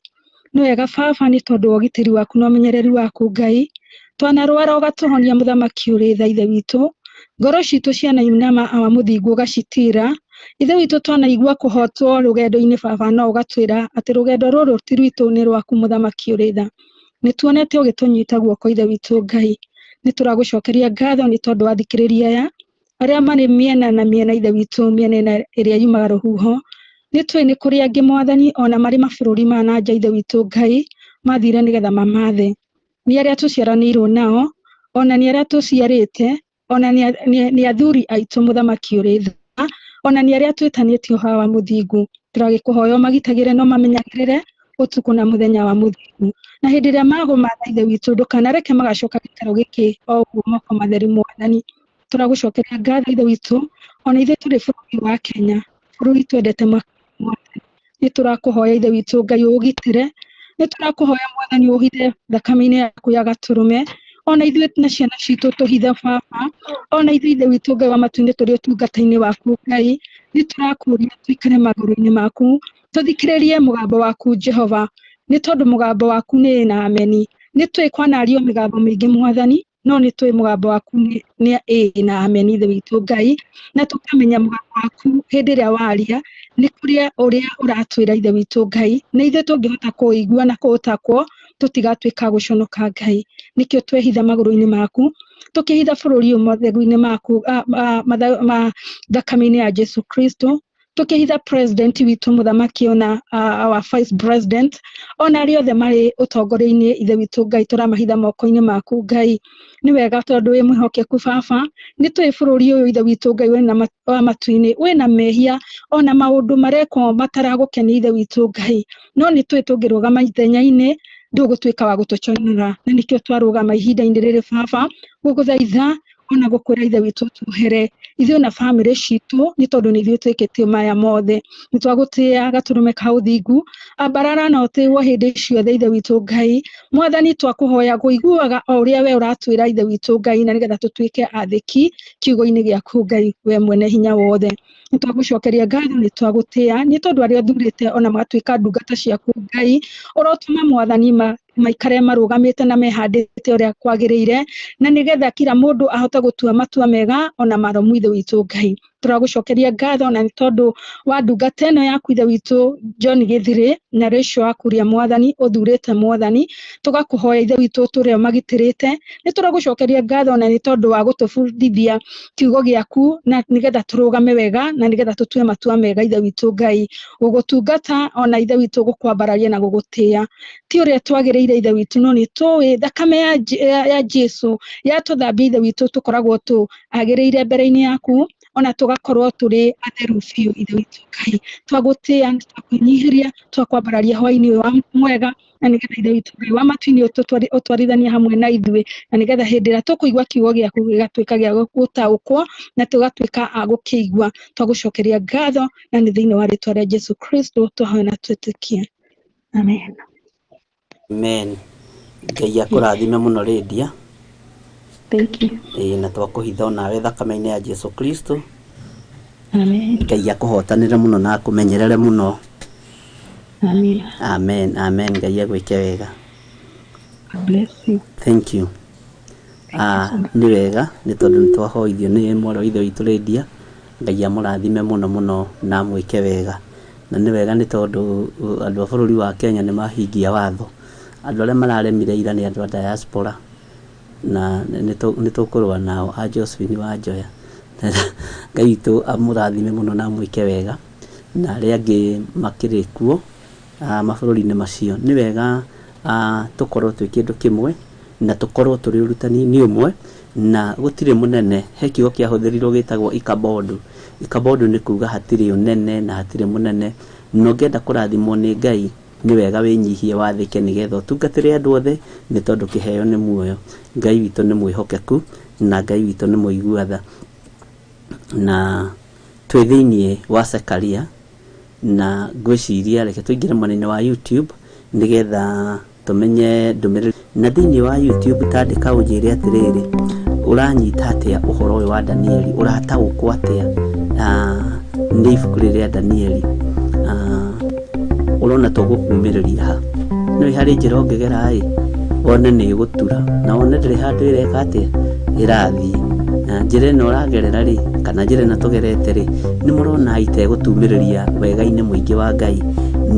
Nĩ wega baba nĩ tondũ wa ũgitĩri waku na ũmenyereri waku Ngai. Twanarwara ũgatũhonia mũthamaki ũrĩ tha Ithe witũ. Ngoro citũ cianainama awa mũthingu ũgacitira. Ithe witũ twanaigua kũhotwo rũgendo-inĩ baba no ũgatwĩra atĩ rũgendo rũrũ ti rwitũ nĩ rwaku mũthamaki ũrĩ tha. Nĩ tuonete ũgĩtũnyita guoko Ithe witũ Ngai. Nĩ tũragũcokeria ngatho nĩ tondũ wa athikĩrĩria aya arĩa marĩ mĩena na mĩena Ithe witũ mĩena ĩna ĩrĩa yumaga rũhuho. Nĩ tũĩ nĩ kũrĩ angĩ mwathani ona marĩ mabũrũri ma na nja Ithe witũ Ngai mathire nĩgetha mamathe. Nĩ arĩa tũciaranĩirwo nao ona nĩ arĩa tũciarĩte ona nĩ athuri aitũ mũthamaki ũrĩ tha ona nĩ arĩa twĩtanĩtio hawa mũthingu. Tũragĩkũhoya ũmagitagĩre na ũmamenyagĩrĩre ũtukũ na mũthenya wa mũthingu. Na hĩndĩ ĩrĩa magũmatha Ithe witũ ndũkanareke magacoka gĩikaro gĩkĩ o ũguo moko matheri mwathani. Tũragũcokeria ngatho Ithe witũ ona ithuĩ tũrĩ bũrũri wa Kenya, bũrũri twendete mwathani. Nĩ tũrakũhoya Ithe witũ Ngai ũũgitĩre, nĩ tũrakũhoya mwathani ũhithe thakame-inĩ yaku ya gatũrũme, ona ithuĩ na ciana citũ tũhithe baba, ona ithuĩ Ithe witũ Ngai wa matu-inĩ tũrĩ ũtungata-inĩ waku Ngai, nĩ tũrakũria tũikare magũrũ-inĩ maku, tũthikĩrĩrie mũgambo waku Jehova, nĩ tondũ mũgambo waku nĩ ĩĩ na ameni. Nĩ tũĩ kwanario mĩgambo mĩingĩ mwathani, no nĩ tũĩ mũgambo waku nĩ ĩĩ na ameni Ithe witũ Ngai, na tũkamenya mũgambo waku hĩndĩ ĩrĩa waria nĩ kũrĩa ũrĩa ũratwĩra Ithe witũ Ngai, na ithuĩ tũngĩhota kũũigua na kũũtakwo tũtigatuĩka gũconoka Ngai. Nĩkĩo twehitha magũrũ-inĩ maku, tũkĩhitha bũrũri ũyũ mathegũ-inĩ maku, thakame-inĩ ya Jesu Kristo, tũkĩhitha president witũ mũthamaki ona our vice president ona arĩa othe marĩ ũtongoria-inĩ Ithe witũ Ngai tũramahitha moko-inĩ maku Ngai. Nĩ wega tondũ wĩ mwĩhokeku baba, nĩ tũĩ bũrũri ũyũ Ithe witũ Ngai wĩna wa matu-inĩ wĩna mehia ona maũndũ marekwo mataragũkenia Ithe witũ Ngai, no nĩ tũĩ tũngĩrũgama ithenya-inĩ ndũgũtuĩka wa gũtũconora, na nĩkĩo twarũgama ihinda-inĩ rĩrĩ baba gũgũthaitha ona gũkwĩra Ithe witũ tuohere ithuĩ na bamĩrĩ citũ nĩ tondũ nĩ ithuĩ twĩkĩte maya mothe. Nĩ twagũtĩĩa gatũrũme ka ũthingu, ambarara na ũtĩĩwo hĩndĩ ciothe Ithe witũ Ngai. Mwathani twakũhoya kũiguaga o ũrĩa we ũratwĩra Ithe witũ Ngai, na nĩgetha tũtuĩke athĩki kiugo-inĩ gĩaku Ngai we mwene hinya wothe. Nĩ twagũcokeria ngatho, nĩ twagũtĩĩa nĩ tondũ arĩa ũthurĩte ona magatuĩka ndungata ciaku Ngai, ũrotũma mwathani maikare marũgamĩte na mehandĩte ũrĩa kwagĩrĩire, na nĩgetha kila mũndũ ahote gũtua matua mega ona maromu Ithe witũ Ngai. Tũragũcokeria ngatho na nĩ tondũ wa ndungata ĩno yaku Ithe witũ John Gĩthirĩ na Rachel Wakuria mwathani ũthurĩte mwathani, tũgakũhoya Ithe witũ ũtũre ũmagitĩrĩte. Nĩ tũragũcokeria ngatho na nĩ tondũ wa gũtũbundithia kiugo gĩaku na nĩgetha tũrũgame wega na nĩgetha tũtue matua mega Ithe witũ Ngai, gũgũtungata ona Ithe witũ gũkwambararia na gũgũtĩĩa. Ti ũrĩa twagĩrĩire Ithe witũ, no nĩ tũĩ thakame ya Jesu yatũthambia Ithe witũ tũkoragwo tũagĩrĩire mbere-inĩ yaku, ona tũgakorwo tũrĩ atheru biũ Ithe witũ Ngai. Twagũtĩĩa, twakwĩnyihĩria, twakwambararia hwaĩ-inĩ ũyũ wa mwega, na nĩgetha Ithe witũ Ngai wa matu-inĩ ũtwarithanie hamwe na ithuĩ, na nĩgetha hĩndĩ ĩrĩa tũkũigua kiugo gĩaku gĩgatuĩka gĩa gũtaũkwo na tũgatuĩka a gũkĩigua. Twagũcokeria ngatho na nĩ thĩinĩ wa rĩtwa rĩa Jesu Kristo twahoya na twĩtĩkie. Amen. Amen. Ngai akũrathime mũno Lydia. Thank you. Ĩĩ na twakũhitha onawe thakame-inĩ ya Jesu Kristo. Amen. Ngai akũhotanĩre mũno na akũmenyerere mũno. Amen. Amen. Amen. Ngai agwĩke wega. God bless you. Thank you. Nĩ wega nĩ tondũ nĩ twahoithio nĩ mwarĩ wa Ithe witũ Lydia. Ngai amũrathime mũno mũno na amwĩke wega. Na nĩ wega nĩ tondũ andũ a bũrũri wa Kenya nĩ mahingia watho. Andũ arĩa mararemire ira nĩ andũ a diaspora, na nĩ tũkũrũa nao a Josephine wa Njoya. Ngai witũ amũrathime mũno na amwĩke wega, na arĩa angĩ makĩrĩ kuo mabũrũri-inĩ macio. Nĩ wega tũkorwo twĩ kĩndũ kĩmwe na tũkorwo tũrĩ ũrutani-inĩ ũmwe, na gũtirĩ mũnene. He kiugo kĩahũthĩrirwo gĩtagwo ikabodu. Ikabodu nĩ kuga hatirĩ ũnene na hatirĩ mũnene. Na ũngĩenda kũrathimwo nĩ Ngai, nĩ wega wĩnyihie wathĩke nĩgetha ũtungatĩre andũ othe, nĩ tondũ kĩheo nĩ muoyo. Ngai witũ nĩ mwĩhokeku na Ngai witũ nĩ mũigua tha. Na twĩ thĩinĩ wa Zekaria, na ngwĩciria reke tũingĩre mwena-inĩ wa YouTube nĩgetha tũmenye ndũmĩrĩri. Na thĩinĩ wa YouTube tandĩka ũnjĩre atĩrĩrĩ, ũranyita atĩa ũhoro ũyũ wa Danieli, ũrataũkwo atĩa nĩ ibuku rĩrĩ rĩa Danieli, ũrona tũgũkumĩrĩria ha? Nĩ harĩ njĩra ũngĩgera ĩ wone nĩ ĩgũtura na wone ndĩrĩ handũ ĩreka atĩa ĩrathiĩ. Na njĩra ĩno ũragerera rĩ, kana njĩra ĩno tũgerete rĩ, nĩ mũrona itegũtumĩrĩria wega-inĩ mũingĩ wa Ngai?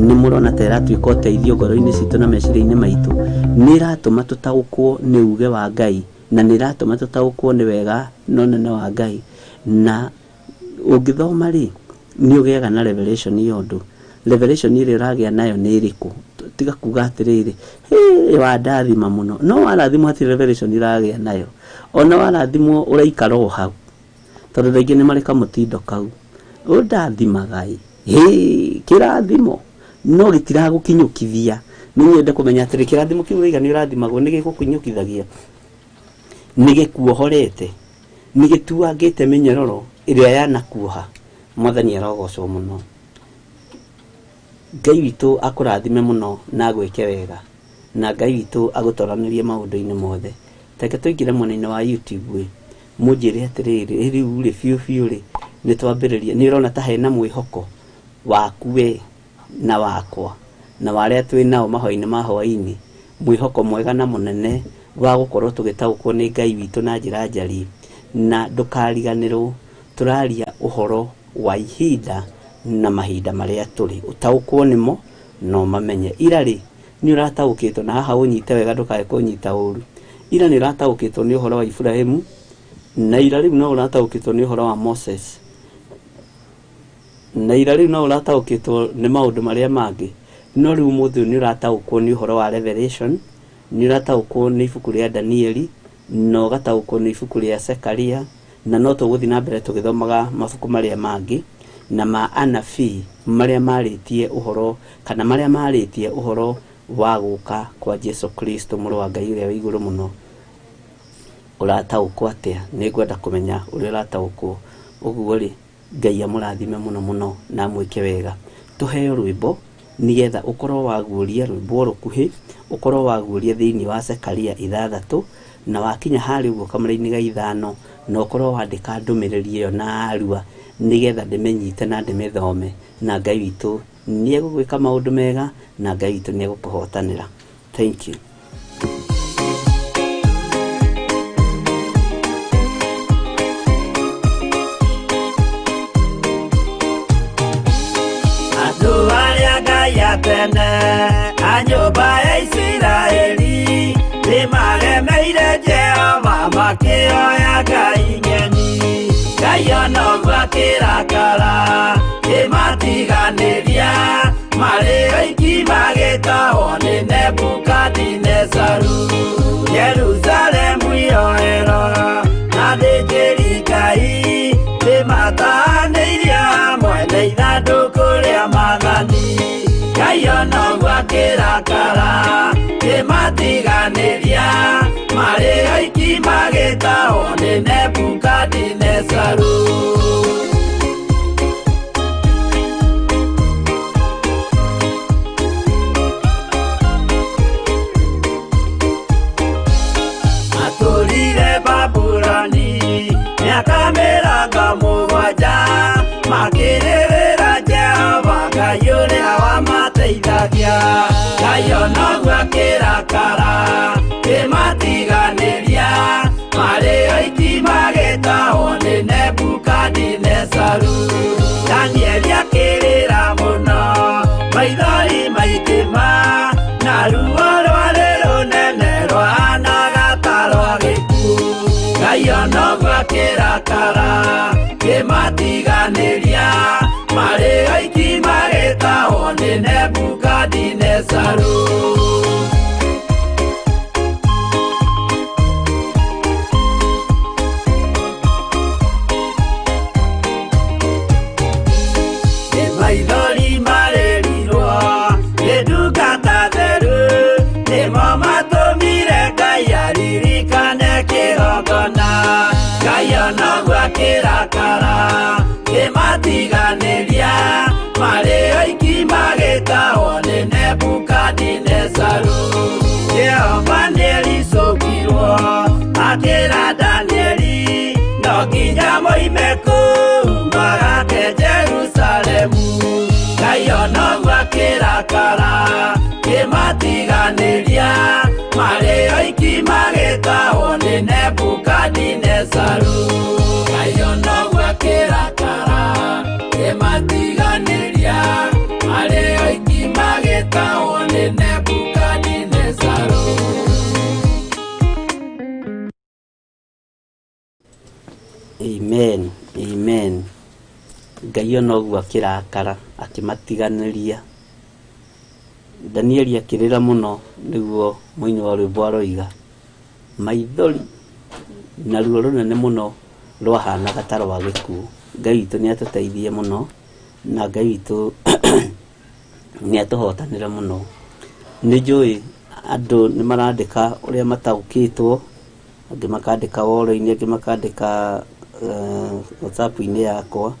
Nĩ mũrona ta ĩratuĩka ũteithio ngoro-inĩ citũ na meciria-inĩ maitũ? Nĩ ĩratũma tũtaũkwo nĩ uge wa Ngai, na nĩ ĩratũma tũtaũkwo nĩ wega na ũnene wa Ngai. Na ũngĩthoma rĩ, nĩ ũgĩaga na revelation ya ũndũ. Revelation ĩrĩa ũragĩa nayo nĩ ĩrĩkũ? Tiga kuga atĩrĩrĩ, hĩ wandathima mũno. No warathimwo hatirĩ revelation ũragĩa nayo. Ona warathimwo ũraikara o hau, tondũ rĩngĩ nĩ marĩ kamũtindo kau. Ũndathimaga ĩ, hĩ kĩrathimo no gĩtiragũkinyũkithia. Nĩ nyende kũmenya atĩrĩ, kĩrathimo kĩu ũraiga nĩ ũrathimagwo nĩ gĩgũkinyũkithagia, nĩ gĩkuohorete, nĩ gĩtuangĩte mĩnyororo ĩrĩa yanakuoha. Mwathani arogocwo mũno. Ngai witũ akũrathime mũno na agwĩke wega, na Ngai witũ agũtoranĩrie maũndũ-inĩ mothe. Reke tũingĩre mwena-inĩ wa YouTube ĩ, mũnjĩre atĩrĩrĩ, rĩu rĩ biũ biũ rĩ, nĩ twambĩrĩria. Nĩ ũrona ta hena mwĩhoko waku we na wakwa na wa arĩa twĩ nao mahoya-inĩ ma hwaĩ-inĩ, mwĩhoko mwega na mũnene wa gũkorwo tũgĩtaũkwo nĩ Ngai witũ na njĩra njariĩ. Na ndũkariganĩrwo tũraria ũhoro wa ihinda na mahinda marĩa tũrĩ, ũtaũkwo nĩmo na ũmamenye. Ira rĩ, nĩ ũrataũkĩtwo, na haha ũnyite wega ndũkae kũnyita ũru. Ira nĩ ũrataũkĩtwo nĩ ũhoro wa Iburahĩmu, na ira rĩu no ũrataũkĩtwo nĩ ũhoro wa Moses, na ira rĩu no ũrataũkĩtwo nĩ maũndũ marĩa mangĩ. No rĩu ũmũthĩ ũyũ nĩ ũrataũkwo nĩ ũhoro wa Revelation, nĩ ũrataũkwo nĩ ibuku rĩa Danieli, na ũgataũkwo nĩ ibuku rĩa Zekaria, na no tũgũthiĩ na mbere tũgĩthomaga mabuku marĩa mangĩ na ma anabii marĩa marĩtie ũhoro, kana marĩa marĩtie ũhoro wa gũka kwa Jesu Kristo mũrũ wa Ngai ũrĩa wĩ igũrũ mũno. Ũrataũkwo atĩa? Nĩ ngwenda kũmenya ũrĩa ũrataũkwo. Ũguo rĩ, Ngai amũrathime mũno mũno na amwĩke wega. Tũheo rwĩmbo nĩgetha ũkorwo waguũria rwĩmbo rũkuhĩ, ũkorwo waguũria thĩinĩ wa Zekaria 6, na wakinya harĩa ũguo kamũra-inĩ ga 5, na ũkorwo wandĩka ndũmĩrĩri ĩyo na arua nĩgetha ndĩmĩnyite na ndĩmĩthome, na Ngai witũ nĩ egũgwĩka maũndũ mega, na Ngai witũ nĩ egũkũhotanĩra. Thank you. Andũ arĩa Ngai atene a nyũmba ya Isiraeli nĩmaremeire Jehova makĩoya ngai ng'eni. Ngai ona ũguo akĩrakara kĩmatiganĩria, marĩ oiki magĩtahwo nĩ Nebukadinezaru. Jerusalemu yoerwo na athĩnjĩri Ngai nĩmatahanĩirio hamwe na ithandũkũ rĩa maathani. Ngai ona ũguo akĩrakara kĩmatiganĩria, marĩ oiki magĩtahwo nĩ Nebukadinezaru. Matũrire Babuloni mĩaka 70, makĩrĩrĩra Jehova Ngai ũrĩa wamateithagia. Ngai ona ũguo akĩrakara kĩmatiganĩria, marĩ oiki magĩtahwo nĩ Nebukadinezaru. Danieli akĩrĩra mũno, maithori maingĩ ma, na ruo rwarĩ rũnene rwahanaga ta rwa gĩkuũ. Ngai ona ũguo akĩrakara kĩmatiganĩria, marĩ oiki magĩtahwo nĩ Nebukadinezaru. Maithori marĩrirwo nĩ ndungata theru, nĩmo matũmire Ngai aririkane kĩgongona. Ngai ona ũguo akĩrakara kĩmatiganĩria, marĩ oiki magĩtahwo nĩ Nebukadinezaru. Jehova nĩericũkirwo akĩra Danieli, no nginya moime kũu magake Jerusalemu. Ngai ona ũguo akĩrakara akĩrakara kĩmatiganĩria marĩ oiki magĩtahwo nĩ Nebukadinezaru. Ngai onoguo akĩrakara kĩmatiganĩria marĩ oiki magĩtahwo nĩ Nebukadinezaru. Amen, amen. Ngai onoguo akĩrakara akĩmatiganĩria. Danieli akĩrĩra mũno nĩguo mũini wa rwĩmbo aroiga. Maithori na ruo rũnene mũno rwahanaga ta rwa gĩkuũ. Ngai witũ nĩ atũteithie mũno na Ngai witũ nĩ atũhotanĩre mũno. Nĩ njũĩ andũ nĩ marandĩka ũrĩa mataũkĩtwo, angĩ makandĩka woro-inĩ, angĩ makandĩka WhatsApp-inĩ yakwa.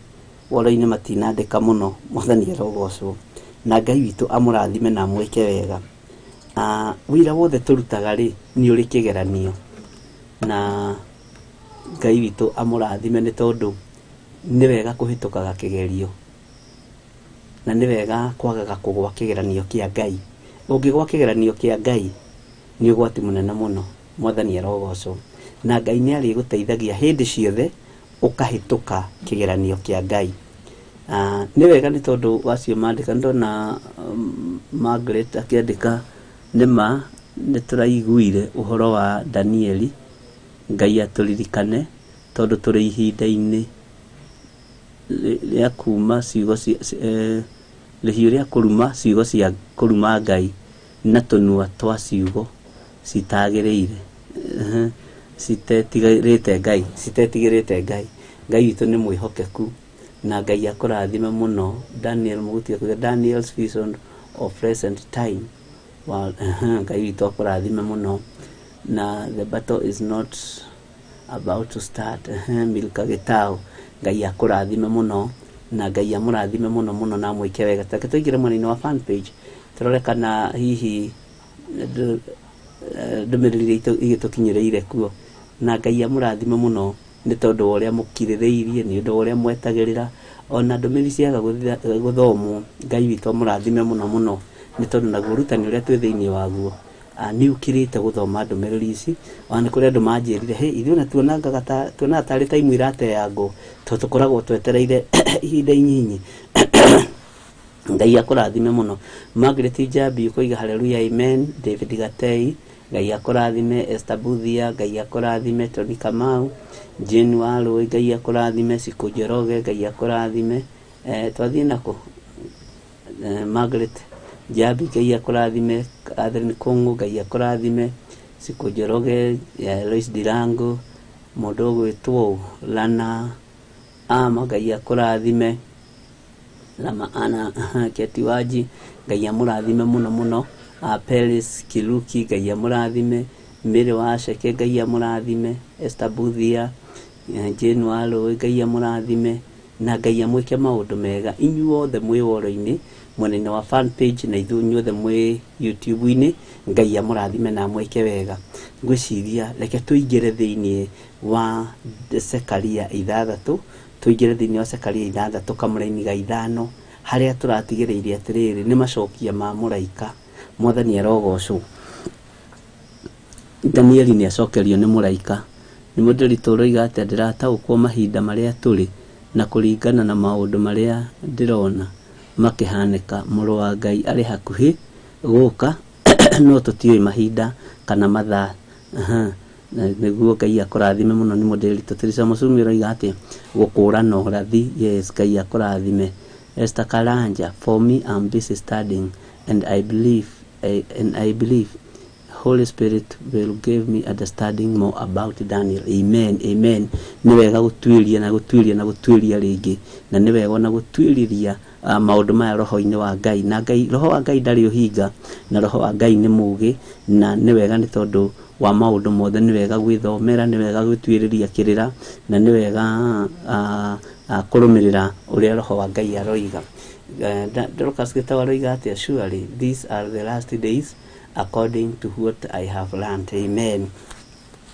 Woro-inĩ matinandĩka mũno, Mwathani arogocwo. Na Ngai witũ amũrathime na amwĩke wega. Wĩra wothe tũrutaga rĩ, nĩ ũrĩ kĩgeranio. Na Ngai witũ amũrathime nĩ tondũ nĩ wega kũhĩtũkaga kĩgerio. Na nĩ wega kwagaga kũgwa kĩgeranio kĩa Ngai. Ũngĩgwa kĩgeranio kĩa Ngai, nĩ ũgwati mũnene mũno. Mwathani arogocwo. Na Ngai nĩ arĩgũteithagia hĩndĩ ciothe ũkahĩtũka kĩgeranio kĩa Ngai. Nĩ wega nĩ tondũ wacio mandĩka, ndona Margaret akĩandĩka nĩma nĩ tũraiguire ũhoro wa Danieli. Ngai atũririkane tondũ tũrĩ ihinda-inĩ rĩa kuma ciugo cia rĩhiũ rĩa kũruma ciugo cia kũruma Ngai na tũnua twa ciugo citagĩrĩire, citetigĩrĩte Ngai, citetigĩrĩte Ngai. Ngai witũ nĩ mwĩhokeku na Ngai akũrathime mũno. Daniel Mũguti akuga Daniel's vision of present time. Ngai witũ akũrathime mũno. Na the battle is not about to start. Milka Gitau, Ngai akũrathime mũno na Ngai amũrathime mũno mũno na amwĩke wega. Reke tũingĩre mwena-inĩ wa fan page tũrore kana hihi ndũmĩrĩri iria igĩtũkinyĩrĩire kuo. Na Ngai amũrathime mũno nĩ tondũ wa ũrĩa mũkirĩrĩirie, nĩ ũndũ wa ũrĩa mwetagĩrĩra. Ona ndũmĩrĩri ciaga gũthomwo, Ngai witũ amũrathime mũno mũno nĩ tondũ naguo ũrutani ũrĩa twĩ thĩinĩ waguo nĩ ũkĩrĩte gũthoma ndũmĩrĩri ici. Ona nĩ kũrĩ andũ manjĩrire, hey, ithuĩ ona tuonaga tarĩ time irateangwo tondũ tũkoragwo twetereire ihinda inyinyi. Ngai akũrathime mũno. Margaret Njambi ũkoiga hallelujah amen. David Gatei Ngai akũrathime. Esther Buthia Ngai akũrathime. Tony Kamau, Jane Warũĩ Ngai akũrathime. Cikũ Njoroge Ngai akũrathime. Twathiĩ nakũ? Margaret Njambi Ngai akũrathime. Catherine Kũng'ũ Ngai akũrathime. Cikũ Njoroge, Lois Dirango, mũndũ ũgwĩtwo Lana Ama Ngai akũrathime. Lama Ana Keti Waji Ngai amũrathime mũno mũno. Peris Kiluki Ngai amũrathime. Mary Waceke Ngai amũrathime. Esther Buthia, Jane Warũĩ Ngai amũrathime na Ngai amwĩke maũndũ mega. Inyuothe mwĩ woro-inĩ mwena-inĩ wa fan page na inyuothe mwĩ YouTube-inĩ, Ngai amũrathime na amwĩke wega. Ngwĩciria reke tũingĩre thĩinĩ wa Zekaria 6, tũingĩre thĩinĩ wa Zekaria 6 kamũraini ga 5, harĩa tũratigĩrĩire atĩrĩrĩ nĩ macokia ma mũraika. Mwathani arogocwo. Danieli nĩ acokerio nĩ mũraika. Nĩ mũndĩritũ ũroiga atĩa ndĩrataũkwo mahinda marĩa tũrĩ na kũringana na maũndũ marĩa ndĩrona makĩhanĩka. Mũrũ wa Ngai arĩ hakuhĩ gũka no tũtiũĩ mahinda kana mathaa. Nĩguo Ngai akũrathime mũno. Nĩ mũndĩritũ. Teresa Mũcumi ũroiga atĩa gũkũrana ũrathi. Yes, Ngai akũrathime. Esther Karanja, for me I'm busy studying and I believe Holy Spirit will give me understanding more about Daniel. Amen, amen. Nĩ wega gũtuĩria na gũtuĩria na gũtuĩria rĩngĩ, na nĩ wega ona gũtuĩrĩria maũndũ maya roho-inĩ wa Ngai. Na Ngai, roho wa Ngai ndarĩ ũhinga, na roho wa Ngai nĩ mũũgĩ, na nĩ wega nĩ tondũ wa maũndũ mothe. Nĩ wega gwĩthomera, nĩ wega gwĩtuĩrĩria kĩrĩra, na nĩ wega kũrũmĩrĩra ũrĩa roho wa Ngai aroiga. Dorcas Gĩtaũ aroiga atĩa? Surely these are the last days according to what I have learned. Amen.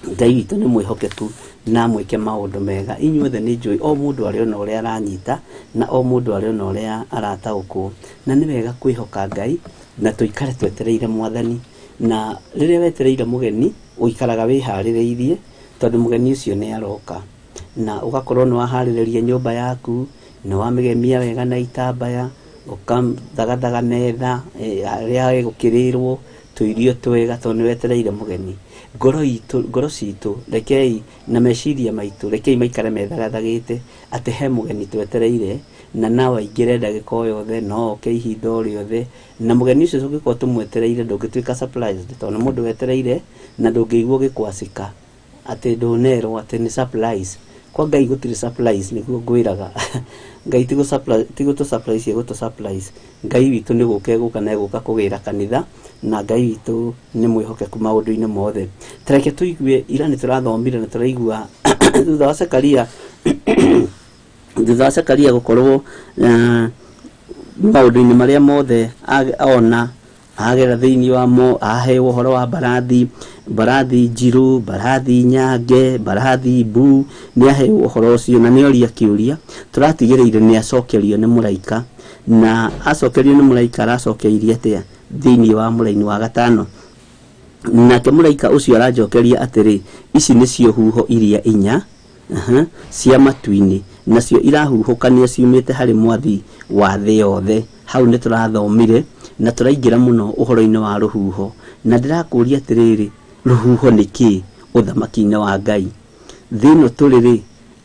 Ngai witũ nĩ mwĩhokeku na amwĩke maũndũ mega. Inyuothe nĩ njũĩ o mũndũ arĩ ona ũrĩa aranyita na o mũndũ arĩ ona ũrĩa arataũkwo, na nĩ wega kwĩhoka Ngai. Na tũikare twetereire Mwathani. Na rĩrĩa wetereire mũgeni, ũikaraga wĩharĩrĩirie, tondũ mũgeni ũcio nĩ aroka. Na ũgakorwo nĩ waharĩrĩria nyũmba yaku, nĩ wamĩgemia wega na itambaya, ũkathagathaga metha, harĩa ĩgũkĩrĩrwo tũirio twega, tondũ nĩ wetereire mũgeni. Ngoro itũ, ngoro citũ, rekei na meciria maitũ, rekei maikare methagathagĩte atĩ he mũgeni twetereire, na no aingĩre ndagĩka o yothe, no oke ihinda o rĩothe. Na mũgeni ũcio tũngĩkorwo tũmwetereire ndũngĩtuĩka surprised, tondũ nĩ mũndũ wetereire na ndũngĩigua ũgĩkwacĩka atĩ ndũnerwo atĩ nĩ surprise. Kwa Ngai gũtirĩ surprise, nĩguo ngwĩraga. Ngai ti gũtũ surprise egũtũ surprise. Ngai witũ nĩ gũka egũka na egũka kũgĩra kanitha, na Ngai witũ nĩ mwĩhokeku maũndũ-inĩ mothe. Ta reke tũigue, ira nĩ tũrathomire na tũraigua thutha wa Zekaria, thutha wa Zekaria gũkorwo maũndũ-inĩ marĩa mothe ona agera thĩinĩ wa mo, aheo ũhoro wa mbarathi, mbarathi njirũ, mbarathi nyange, mbarathi mbu, nĩ aheo ũhoro ũcio na nĩ oria kĩũria. Tũratigĩrĩire nĩ acokerio nĩ mũraika, na acokerio nĩ mũraika aracokeirie atĩa thĩinĩ wa mũraini wa gatano. Nake mũraika ũcio aranjokeria atĩrĩ, ici nĩcio huho iria inya, cia matu-inĩ, nacio irahuhũkania ciumĩte harĩ mwathi wa thĩ yothe. Hau nĩ tũrathomire na tũraingĩra mũno ũhoro-inĩ wa rũhuho, na ndĩrakũria atĩrĩrĩ, rũhuho nĩ kĩĩ ũthamaki-inĩ wa Ngai? Thĩ ĩno tũrĩ rĩ,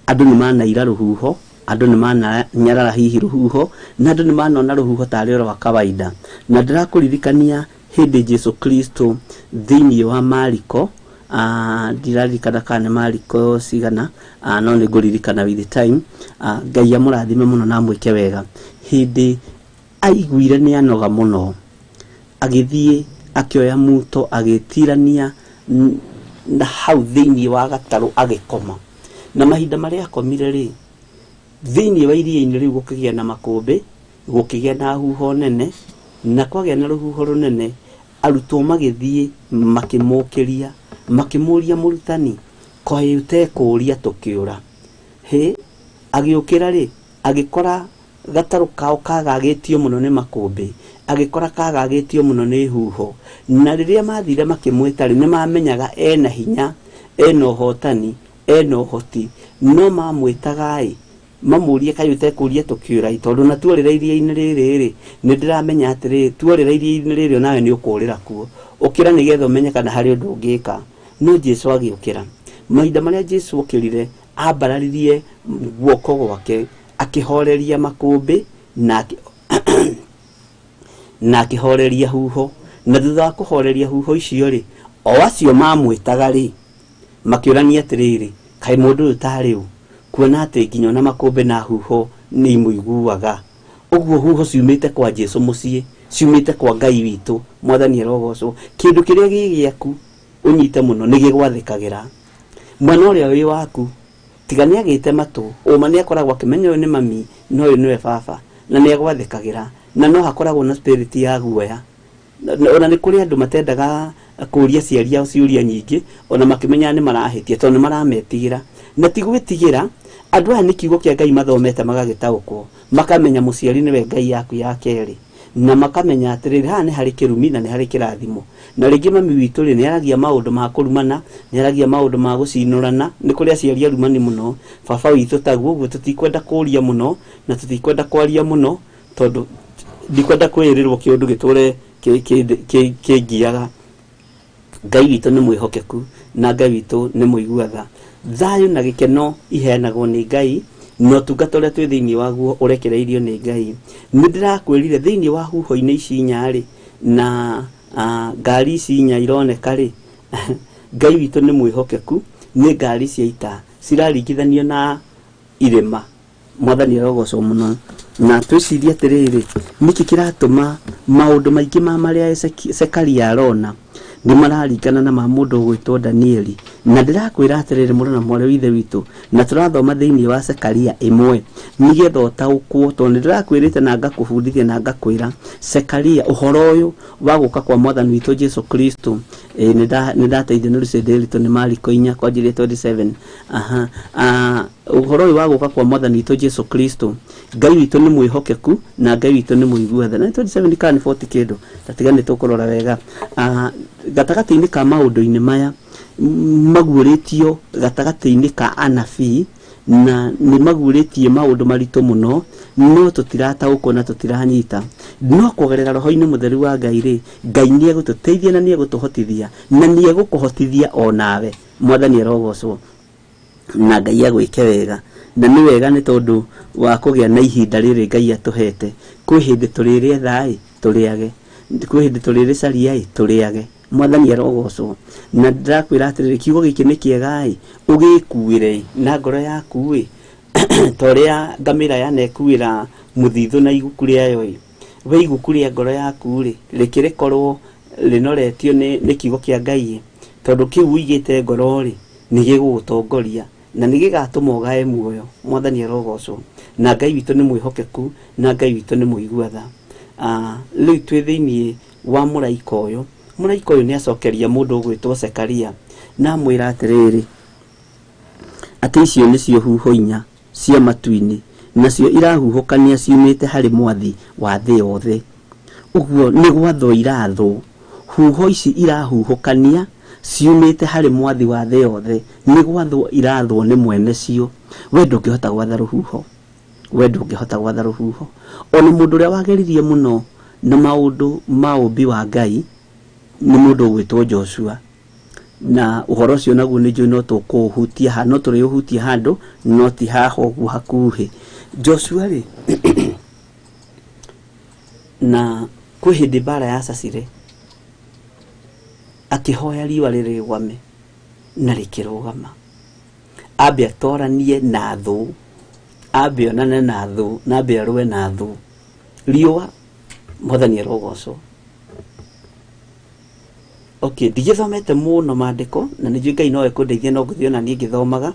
andũ nĩ manaira rũhuho, andũ nĩ mananyarara hihi rũhuho, na andũ nĩ manona rũhuho tarĩ rwa kawaida. Na ndĩrakũririkania hĩndĩ Jesu Kristo thĩinĩ wa Mariko, ndiraririkana kana nĩ Mariko cigana, no nĩ ngũririkana with the time. Ngai amũrathime mũno na amwĩke wega. Hĩndĩ aiguire nĩ anoga mũno, agĩthiĩ akĩoya muto, agĩtirania na hau thĩinĩ wa gatarũ agĩkoma. Na mahinda marĩa akomire rĩ, thĩinĩ wa iria-inĩ rĩu gũkĩgĩa na makũmbĩ, gũkĩgĩa na huho nene, na kwagĩa na rũhuho rũnene, arutwo magĩthiĩ makĩmũkĩria, makĩmũria, mũrutani, kaĩ ũtekũũria tũkĩũra? Hĩ, agĩũkĩra rĩ, agĩkora gatarũ kao kagagĩtio mũno nĩ makũmbĩ, agĩkora kagagĩtio mũno nĩ huho. Na rĩrĩa mathire makĩmwĩta rĩ, nĩ mamenyaga ena hinya, ena ũhotani, ena ũhoti, no mamwĩtaga ĩ, mamũrie kaĩ ũtekũũria tũkĩũra ĩ, tondũ na tuorĩra iria-inĩ rĩrĩ rĩ, nĩ ndĩramenya atĩrĩ, tuorĩra iria-inĩ rĩrĩ onawe nĩ ũkũũrĩra kuo. Ũkĩra nĩgetha ũmenye kana harĩ ũndũ ũngĩka. No Jesu agĩũkĩra. Mahinda marĩa Jesu okĩrire, ambararirie guoko gwake, akĩhoreria makũmbĩ na akĩhoreria huho. Na thutha wa kũhoreria huho icio rĩ, o acio mamwĩtaga rĩ, makĩũrania atĩrĩrĩ, kaĩ mũndũ ũyũ tarĩ ũ, kuona atĩ nginya ona makũmbĩ na huho nĩ imũiguaga. Ũguo huho ciumĩte kwa Jesu mũciĩ, ciumĩte kwa Ngai witũ, Mwathani arogocwo. Kĩndũ kĩrĩa gĩ gĩaku ũnyite mũno nĩ gĩgwathĩkagĩra. Mwana ũrĩa wĩ waku, tiga nĩ agĩte matũ, ũma nĩ akoragwo akĩmenya ũyũ nĩ mami, na ũyũ nĩwe baba, na nĩ agwathĩkagĩra, na no hakoragwo na spirit ya guoya. Ona nĩ kũrĩ andũ matendaga kũria aciari ao ciũria nyingĩ, ona makĩmenyaga nĩ marahĩtia, tondũ nĩ marametigĩra. Na ti gwĩtigĩra, andũ aya nĩ kiugo kĩa Ngai mathomete magagĩtaũkwo, makamenya mũciari nĩwe Ngai yaku ya kerĩ, na makamenya atĩrĩrĩ, haha nĩ harĩ kĩrumi na nĩ harĩ kĩrathimo. Na rĩngĩ mami witũ rĩ, nĩ aragia maũndũ ma kũrumana, nĩ aragia maũndũ ma gũcinũrana, nĩ kũrĩ aciari arumani mũno, baba witũ taguo, ũguo tũtikwenda kũria mũno, na tũtikwenda kwaria mũno, tondũ ndikwenda kwĩrĩrwo kĩũndũ gĩtũre kĩngiaga. Ngai witũ nĩ mwĩhokeku, na Ngai witũ nĩ mũigua tha. Thayũ na gĩkeno iheanagwo nĩ Ngai, na ũtungata ũrĩa twĩ thĩinĩ waguo ũrekereirio nĩ Ngai. Nĩ ndĩrakwĩrire thĩinĩ wa huho-inĩ ici inya rĩ, na ngari ici inya ironeka rĩ, Ngai witũ nĩ mwĩhokeku, nĩ ngari cia ita ciraringithanio na irĩma. Mwathani arogocwo mũno. Na twĩcirie atĩrĩrĩ, nĩkĩ kĩratũma maũndũ maingĩ ma marĩa Zekaria arona Nĩ mararingana na ma mũndũ ũgwĩtwo Danieli. Na ndĩrakwĩra atĩrĩrĩ, mũrũ na mwarĩ wa ithe witũ, na tũrathoma thĩinĩ wa Sekaria 1 nĩgetha ũtaũkwo, tondũ nĩ ndĩrakwĩrĩte na ngakũbundithia na ngakwĩra Sekaria ũhoro ũyũ wa gũka kwa mwathani witũ Jesu Kristo. Nĩ ndateithio nĩ Lucy Ndĩritũ nĩ Mariko 4 kwanjĩrĩria 27. Aha, ũhoro ũyũ wa gũka kwa mwathani witũ Jesu Kristo, Ngai witũ nĩ mwĩhokeku na Ngai witũ nĩ mũigua tha. Na 27 kana nĩ 40 kĩndũ, tatiga nĩ tũkũrora wega. Gatagatĩ-inĩ ka maũndũ-inĩ maya maguũrĩtio gatagatĩ-inĩ ka anabii, na nĩ maguũrĩtie maũndũ maritũ mũno, no tũtirataũkwo na tũtiranyita. No kũgerera roho-inĩ mũtheru wa Ngai rĩ, Ngai nĩ egũtũteithia na nĩ egũtũhotithia na nĩ egũkũhotithia o nawe. Mwathani arogocwo na Ngai agwĩke wega. Na nĩ wega nĩ tondũ wa kũgĩa na ihinda rĩrĩ Ngai atũhete. Kwĩ hĩndĩ tũrĩrĩetha ĩ, tũrĩage. Kwĩ hĩndĩ tũrĩrĩcaria ĩ, tũrĩage. Mwathani arogocwo. Na ndĩrakwĩra atĩrĩrĩ, kiugo gĩkĩ nĩ kĩega ĩ, ũgĩkuĩre na ngoro yaku ĩ, ta ũrĩa ngamĩra yanekuĩra mũthithũ na iguku rĩayo ĩ. We iguku rĩa ngoro yaku rĩ, rĩkĩrĩkorwo rĩnoretio nĩ kiugo kĩa Ngai ĩ, tondũ kĩu ũigĩte ngoro rĩ, nĩ gĩgũgũtongoria na nĩ gĩgatũma ũgae muoyo. Mwathani arogocwo. Na Ngai witũ nĩ mwĩhokeku na Ngai witũ nĩ mũigua tha. Rĩu twĩ thĩinĩ wa mũraika ũyũ. Mũraika ũyũ nĩ acokeria mũndũ ũgwĩtwo Sekaria na amwĩra atĩrĩrĩ, atĩ icio nĩcio huho inya cia matu-inĩ, nacio irahuhũkania ciumĩte harĩ mwathi wa thĩ yothe. Ũguo nĩ gwathwo irathwo. Huho ici irahuhũkania ciumĩte harĩ mwathi wa thĩ yothe, nĩ gwathwo irathwo nĩ mwene cio. We ndũngĩhota gwatha rũhuho, we ndũngĩhota gwatha rũhuho. Ona mũndũ ũrĩa wageririe mũno na maũndũ ma ũmbi wa Ngai nĩ mũndũ ũgwĩtwo Joshua. Na ũhoro ũcio naguo nĩ njũĩ no tũkũũhutia ha, no tũrĩũhutia handũ, no ti haha ũguo hakuhĩ. Joshua rĩ, na kwĩ hĩndĩ mbara yacacire, akĩhoya riũa rĩrũgame na rĩkĩrũgama. Ambe atoranie na thũ, ambe onane na thũ, na ambe arũe na thũ. Riũa, Mwathani arogocwo. Okay, ndigĩthomete mũno maandĩko na nĩ njũĩ Ngai no ekũndeithia, no ngũthiĩ ona niĩ ngĩthomaga.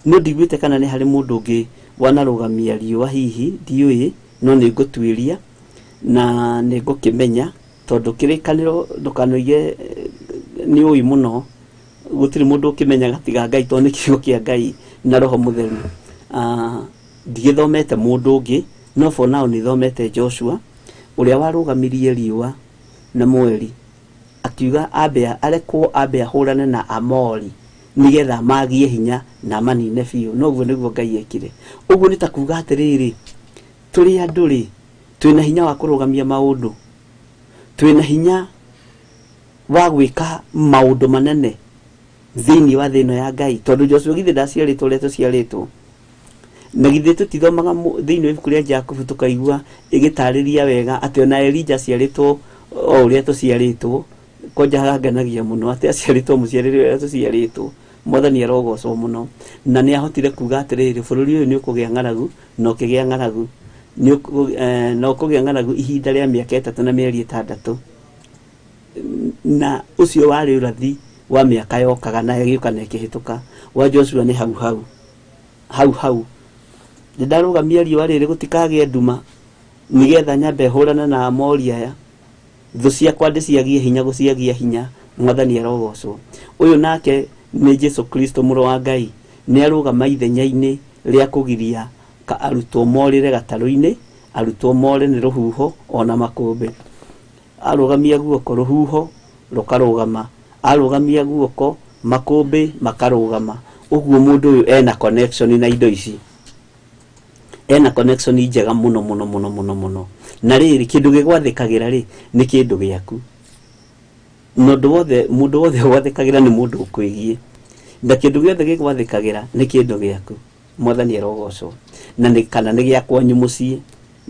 No ndiguĩte kana nĩ harĩ mũndũ ũngĩ wanarũgamia riũa hihi, ndiũĩ, no nĩ ngũtuĩria na nĩ ngũkĩmenya, tondũ kĩrĩkanĩro ndũkanoige nĩ ũĩ mũno, gũtirĩ mũndũ ũkĩmenyaga tiga Ngai, tondũ nĩ kiugo kĩa Ngai na Roho Mũtheru. Ndigĩthomete mũndũ ũngĩ, no for now nĩ thomete Joshua ũrĩa warũgamirie riũa na mweri, akiuga ambe arekwo ambe ahũrane na Amori nĩgetha magie hinya na manine biũ. No ũguo nĩguo Ngai ekire. Ũguo nĩ ta kuga atĩrĩrĩ, tũrĩ andũ rĩ, twĩna hinya wa kũrũgamia maũndũ, twĩna hinya wa gwĩka maũndũ manene thĩinĩ wa thĩ ĩno ya Ngai, tondũ Joshua githĩ ndaciarĩtwo ũrĩa tũciarĩtwo? Na githĩ tũtithomaga thĩinĩ wa ibuku rĩa Jakubu tũkaigua ĩgĩtarĩria wega atĩ ona Elija aciarĩtwo o ũrĩa tũciarĩtwo. Kwanja hangenagia mũno atĩ aciarĩtwo mũciarĩre ũrĩa tũciarĩtwo. Mwathani arogocwo mũno. Na nĩ ahotire kuga atĩrĩrĩ, bũrũri ũyũ nĩ ũkũgĩa ng'aragu, na ũkĩgĩa ng'aragu. Na ũkũgĩa ng'aragu ihinda rĩa mĩaka 3 na mĩeri 6. Na ũcio warĩ ũrathi wa mĩaka yokaga na ĩgĩũka na ĩkĩhĩtũka. Wa Joshua nĩ hau hau. Hau hau. Nĩndarũgamia riũa rĩrĩ gũtikagĩe nduma, nĩgetha nyambe hũrane na Amori aya. Thũ ciakwa ndĩciagie hinya gũciagia hinya. Mwathani arogocwo. Ũyũ nake nĩ Jesu Kristo mũrũ wa Ngai. Nĩ arũgama ithenya-inĩ rĩa kũgiria ka arutwo morĩre gatarũ-inĩ, arutwo more nĩ rũhuho ona makũmbĩ. Arũgamia guoko rũhuho rũkarũgama, arũgamia guoko makũmbĩ makarũgama. Ũguo mũndũ ũyũ ena connection na indo ici, ena connection njega mũno mũno mũno mũno mũno. Na rĩrĩ, kĩndũ gĩgwathĩkagĩra rĩ, nĩ kĩndũ gĩaku. Na ũndũ wothe, mũndũ wothe ũgwathĩkagĩra nĩ mũndũ ũkwĩgiĩ. Na kĩndũ gĩothe gĩgwathĩkagĩra nĩ kĩndũ gĩaku. Mwathani arogocwo. Na nĩ kana nĩ gĩa kwanyu mũciĩ,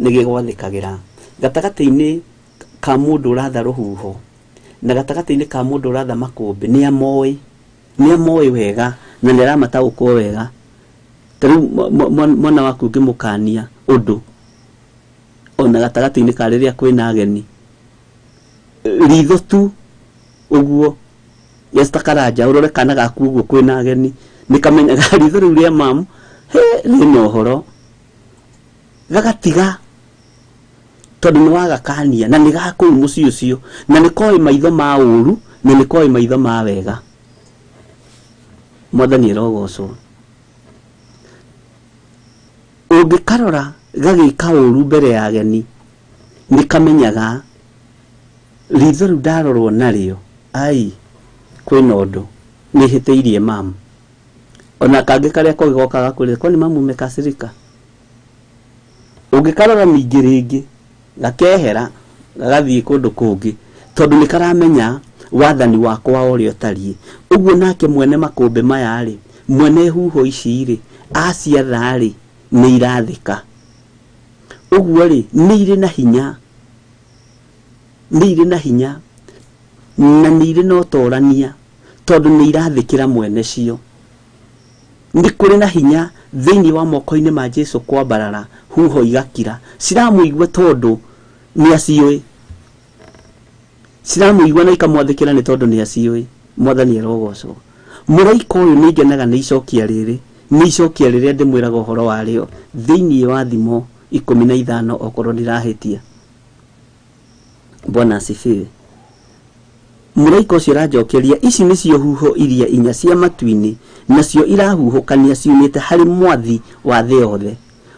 nĩ gĩgwathĩkagĩra. Gatagatĩ-inĩ ka mũndũ ũratha rũhuho na gatagatĩ-inĩ ka mũndũ ũratha makũmbĩ, nĩ amoĩ, nĩ amoĩ wega na nĩ aramataũkwo wega. Ta rĩu mwana waku ũngĩmũkania ũndũ ona gatagatĩ-inĩ ka rĩrĩa kwĩna ageni, ritho tu Ũguo Esther Karanja ũrore kana gaku ũguo kwĩna ageni nĩ kamenyaga ritho rĩu rĩa mamu he rĩna ũhoro gagatiga tondũ nĩ wagakania na nĩ gakũu mũciĩ ũcio na nĩ koĩ maitho ma ũru na nĩ koĩ maitho ma wega. Mwathani arogocwo. Ũngĩkarora gagĩka ũru mbere ya ageni nĩ kamenyaga ritho rĩu ndarorwo narĩo ai kwĩna ũndũ nĩ hĩtĩirie mamu. Ona kangĩ karĩa koĩ goka gakwĩrĩte kwani mamu umekasirika. Ũngĩkarora ningĩ rĩngĩ gakehera gagathiĩ kũndũ kũngĩ tondũ nĩ karamenya wathani wakwa ũrĩa ũtariĩ. Ũguo nake mwene makũmbĩ maya rĩ, mwene huho ici rĩ, aciatha rĩ, nĩ irathĩka. Ũguo rĩ, nĩ irĩ na hinya, nĩ irĩ na hinya na nĩ irĩ na ũtorania tondũ nĩ irathĩkĩra mwene cio. Nĩ kũrĩ na hinya thĩinĩ wa moko-inĩ ma Jesu kwambarara huho igakira. Ciramũigua tondũ nĩ aciũĩ, ciramũigua na ikamwathĩkĩra nĩ tondũ nĩ aciũĩ. Mwathani arogocwo. Mũraika ũyũ nĩ ngenaga nĩ icokia rĩrĩ, nĩ icokia rĩrĩa ndĩmwĩraga ũhoro warĩo thĩinĩ wa Thimo 15 okorwo ndirahĩtia. Bwana asifiwe. Mũraika ũcio aranjokeria ici nĩcio huho iria inya cia matu-inĩ nacio irahuhũkania ciumĩte harĩ mwathi wa thĩ yothe.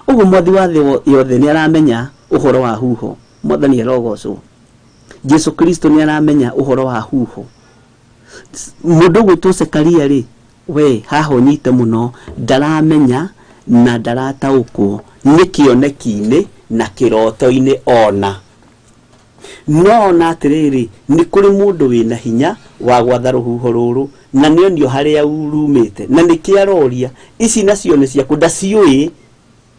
Ũguo mwathi wa thĩ yothe nĩ aramenya ũhoro wa huho. Mwathani arogocwo. Jesu Kristo nĩ aramenya ũhoro wa huho. Mũndũ ũgwĩtwo Zekaria rĩ, we haha ũnyite mũno, ndaramenya na ndarataũkwo nĩ kĩoneki-inĩ na kĩroto-inĩ ona. No ona atĩrĩrĩ, nĩ kũrĩ mũndũ wĩna hinya wa gwatha rũhuho rũrũ na nĩonio harĩa rumĩte na nĩkĩo aroria ici nacio nĩ ciaku, ndaciũĩ,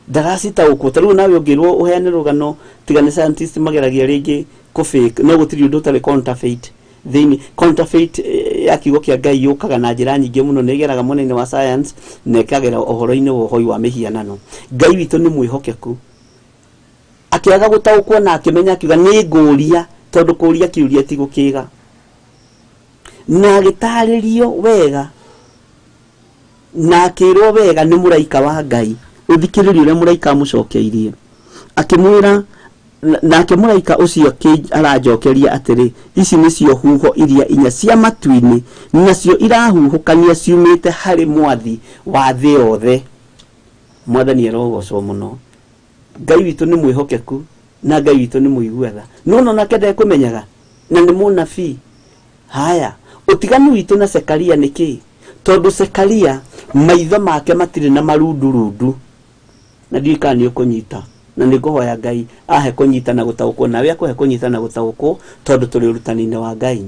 ndaracitaũkwo. Ta rĩu nawe ũngĩrwo ũheane rũgano tiga nĩ scientist mageragia rĩngĩ kũ fake, no gũtirĩ ũndũ ũtarĩ counterfeit thĩinĩ. Counterfeit ya kiugo kĩa Ngai yũkaga na njĩra nyingĩ mũno, nĩ ĩgeraga mwena-inĩ wa science na ĩkagera ũhoro-inĩ wa ũhoi wa mĩhianano. Ngai witũ nĩ mwĩhokeku. Akĩaga gũtaũkwo na akĩmenya akiuga nĩ ngũria, tondũ kũria kĩũria ti gũkĩga. Na agĩtarĩrio wega na akĩrwo wega nĩ mũraika wa Ngai. Ũthikĩrĩrie ũrĩa mũraika amũcokeirie. Akĩmwĩra, nake mũraika ũcio aranjokeria atĩrĩ, ici nĩcio huho iria inya cia matu-inĩ nacio irahuhũkania ciumĩte harĩ mwathi wa thĩ yothe. Mwathani arogocwo mũno. Ngai witũ nĩ mwĩhokeku na Ngai witũ nĩ mũigua tha. No no nake ndekũmenyaga na nĩ mũnabii. Haya, ũtiganu witũ na Zekaria nĩ kĩ? Tondũ Zekaria maitho make matirĩ na marundurundu. Na ndiũĩ kana nĩ ũkũnyita, na nĩ ngũhoya Ngai ahe kũnyita na gũtaũkwo, nawe akũhe kũnyita na gũtaũkwo, tondũ tũrĩ ũrutani-inĩ wa Ngai.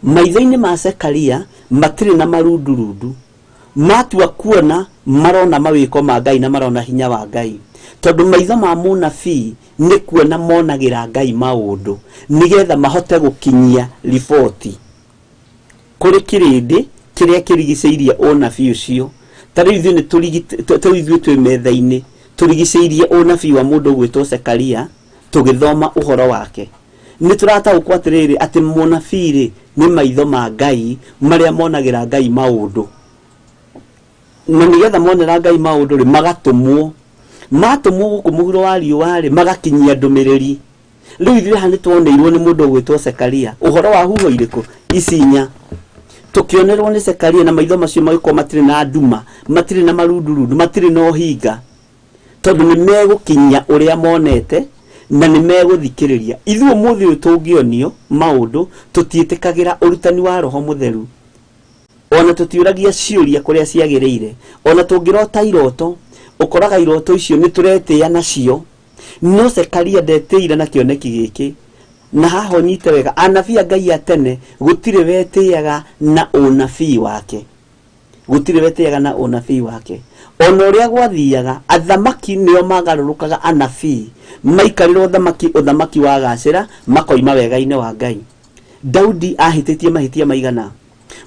Maitho-inĩ ma Zekaria matirĩ na marundurundu. Matua kuona marona mawĩko ma Ngai na marona hinya wa Ngai. Tondũ maitho ma mũnabii nĩ kuona monagĩra Ngai maũndũ nĩgetha mahote gũkinyia riboti kũrĩ kĩrĩndĩ kĩrĩa kĩrigicĩirie ũnabii ũcio. Ta rĩu ithuĩ ithuĩ twĩ metha-inĩ tũrigicĩirie ũnabii wa mũndũ ũgwĩtwo Zekaria tũgĩthoma ũhoro wake. Nĩ tũrataũkwo atĩrĩrĩ atĩ mũnabii rĩ nĩ maitho ma Ngai marĩa monagĩra Ngai maũndũ. Na nĩgetha monera Ngai maũndũ rĩ magatũmwo. Matũmwo gũkũ mũhuro wa riũa rĩ magakinyia ndũmĩrĩri. Rĩu ithuĩ haha nĩtuoneirwo nĩ mũndũ ũgwĩtwo Zekaria ũhoro wa huho irĩkũ ici inya. Tũkĩonerwo nĩ Zekaria na maitho macio magĩkorwo matirĩ na nduma, matirĩ na marundurundu, matirĩ na ũhinga, tondũ nĩ megũkinyia ũrĩa monete na nĩ megũthikĩrĩria. Ithuĩ ũmũthĩ ũyũ tũngĩonio maũndũ tũtiĩtĩkagĩra ũrutani wa Roho Mũtheru, ona tũtiũragia ciũria kũrĩa ciagĩrĩire. Ona tũngĩrota iroto, ũkoraga iroto icio nĩ tũretĩĩa nacio. No Zekaria ndetĩire na kĩoneki gĩkĩ. Na haha ũnyite wega, anabii a Ngai a tene gũtirĩ wetĩaga na ũnabii wake, gũtirĩ wetĩaga na ũnabii wake. Ona ũrĩa gwathiaga, athamaki nĩo magarũrũkaga anabii, maikarĩra ũthamaki, ũthamaki wagacĩra, makoima wega-inĩ wa Ngai. Daudi ahĩtĩtie mahĩtia maigana?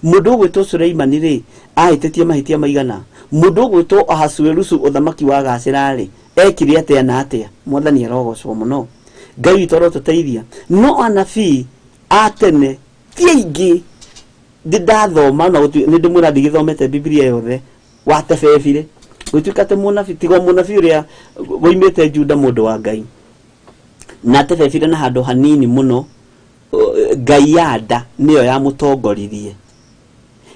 Mũndũ ũgwĩtwo Suleimani rĩ ahĩtĩtie mahĩtia maigana? Mũndũ ũgwĩtwo Ahasuerusu ũthamaki wagacĩra rĩ ekire atĩa na atĩa? Mwathani arogocwo mũno. Ngai witũ arotũteithia. No anabii a tene Ti aingĩ ndĩ ndathoma na nĩ ndĩmwĩra ndigĩthomete Bibilia yothe watebebire gũtuĩka atĩ mũnabii tiga mũnabii ũrĩa woimĩte Juda mũndũ wa Ngai na atebebire na handũ hanini mũno. Ngai ya nda nĩyo yamũtongoririe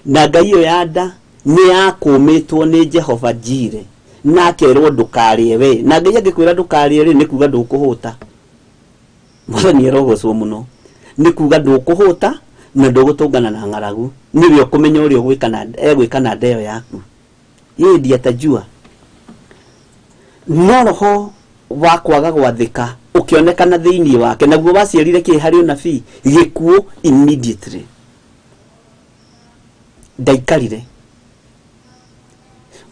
na Ngai ĩyo ya nda nĩ yakũmĩtwo nĩ Jehova Jire na akerwo ndũkarĩe we na Ngai angĩkwĩra ndũkarĩe rĩ nĩ kuga ndũkũhũta. Mwathani arogocwo mũno nĩ kuga ndũkũhũta na ndũgũtũngana na ng'aragu nĩwe ũkũmenya ũrĩa ũgwĩka na egwĩka na nda ĩyo yaku yeye ndiye atajua. No roho wa kwaga gwathĩka ũkĩonekana thĩinĩ wake naguo waciarire kĩ harĩ ũnabii gĩkuũ immediately ndaikarire.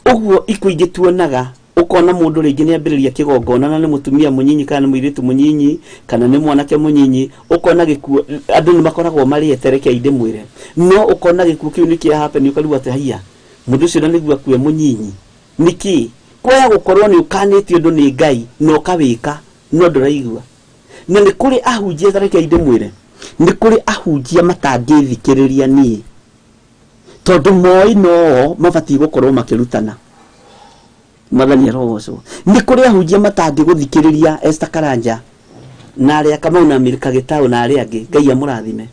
Ũguo ikuũ ingĩ tuonaga ũkona mũndũ rĩngĩ nĩ ambĩrĩria kĩgongona na nĩ mũtumia mũnyinyi kana nĩ mũirĩtu mũnyinyi kana nĩ mwanake mũnyinyi ũkona gĩkuũ andũ nĩ makoragwo marĩete reke ndĩmwĩre no ũkona gĩkuũ kĩu nĩ kĩa happen ũkarigwo atĩ haiya mũndũ ũcio na nĩguo akue mũnyinyi nĩkĩ kwaya gũkorwo nĩ ũkanĩtio ũndũ nĩ Ngai na ũkawĩka no ndũraigua. Na nĩ kũrĩ ahunjia reke ndĩmwĩre nĩ kũrĩ ahunjia matangĩthikĩrĩria niĩ tondũ moĩ no mabatiĩ gũkorwo makĩrutana. Mwathani arogocwo. Nĩ kũrĩ ahunjia matangĩgũthikĩrĩria Esther Karanja na arĩa Kamau na Milka Gĩtaũ na arĩa angĩ Ngai amũrathime.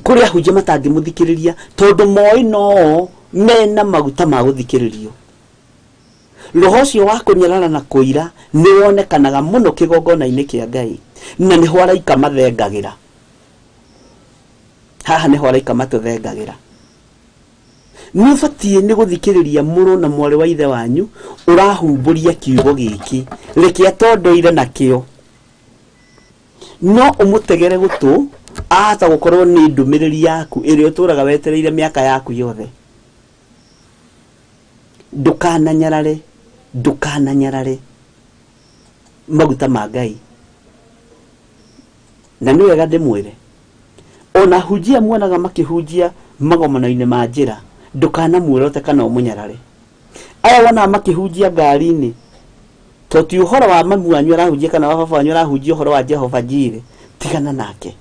Kũrĩ ahunjia matangĩmũthikĩrĩria tondũ moĩ no mena maguta ma gũthikĩrĩrio. Roho ũcio wa kũnyarara na kũira nĩ wonekanaga mũno kĩgongona-inĩ kĩa Ngai na nĩho araika mathengagĩra. Haha nĩho araika matũthengagĩra. Nĩ ũbatiĩ nĩ gũthikĩrĩria mũrũ na mwarĩ wa ithe wanyu ũrahumbũria kiugo gĩkĩ reke atondoire nakĩo no ũmũtegere gũtũ ahata gũkorwo nĩ ndũmĩrĩri yaku ĩrĩa ũtũraga wetereire mĩaka yaku yothe. Ndũkananyarare ndũkananyarare maguta ma Ngai. Na nĩ wega ndĩmwĩre ona hunjia muonaga makĩhunjia magomano-inĩ ma njĩra ndũkanamuorote kana ũmũnyarare. Aya wonaga makĩhunjia ngari-inĩ to ti ũhoro wa mamu wanyu arahunjia kana wa baba wanyu arahunjia ũhoro wa Jehova Jire tigana nake.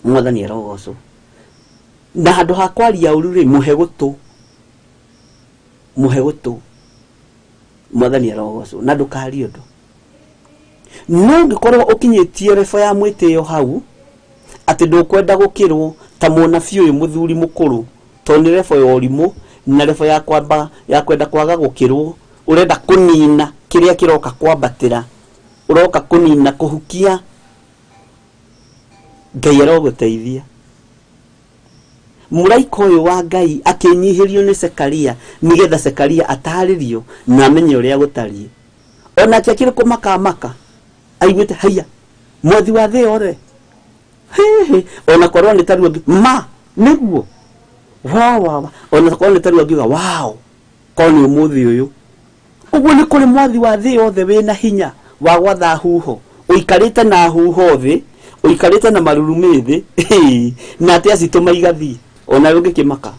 Mwathani arogocwo. Na handũ ha kwaria ũru rĩ mũhe gũtũ mũhe gũtũ. Mwathani arogocwo na ndũkarie ũndũ. No ũngĩkorwo ũkinyĩtie rebo ya mwĩtĩo hau atĩ ndũkwenda gũkĩrwo ta mũnabii ũyũ mũthuri mũkũrũ tondũ nĩ rebo ya ũrimũ na rebo ya kwamba ya kwenda kwaga gũkĩrwo ũrenda kũnina kĩrĩa kĩroka kwambatĩra ũroka kũnina kũhukia. Ngai arogũteithia. Mũraika ũyũ wa Ngai akĩnyihĩrio nĩ Sekaria nĩgetha Sekaria atarĩrio na amenye ũrĩa gũtariĩ. Onake akĩrĩ kũmakamaka aiguĩte haiya mwathi wa thĩ yothe hihi ona korwo nĩ taruo ma nĩguo wa wa wa ona korwo nĩ taruo angiuga wao korwo nĩ ũmũthĩ ũyũ. Ũguo nĩ kũrĩ mwathi wa thĩ yothe wĩna hinya wa gwatha huho ũikarĩte na huho thĩ ũikarĩte na marurumĩ thĩ na atĩ acitũma igathiĩ ona ũngĩkĩmaka.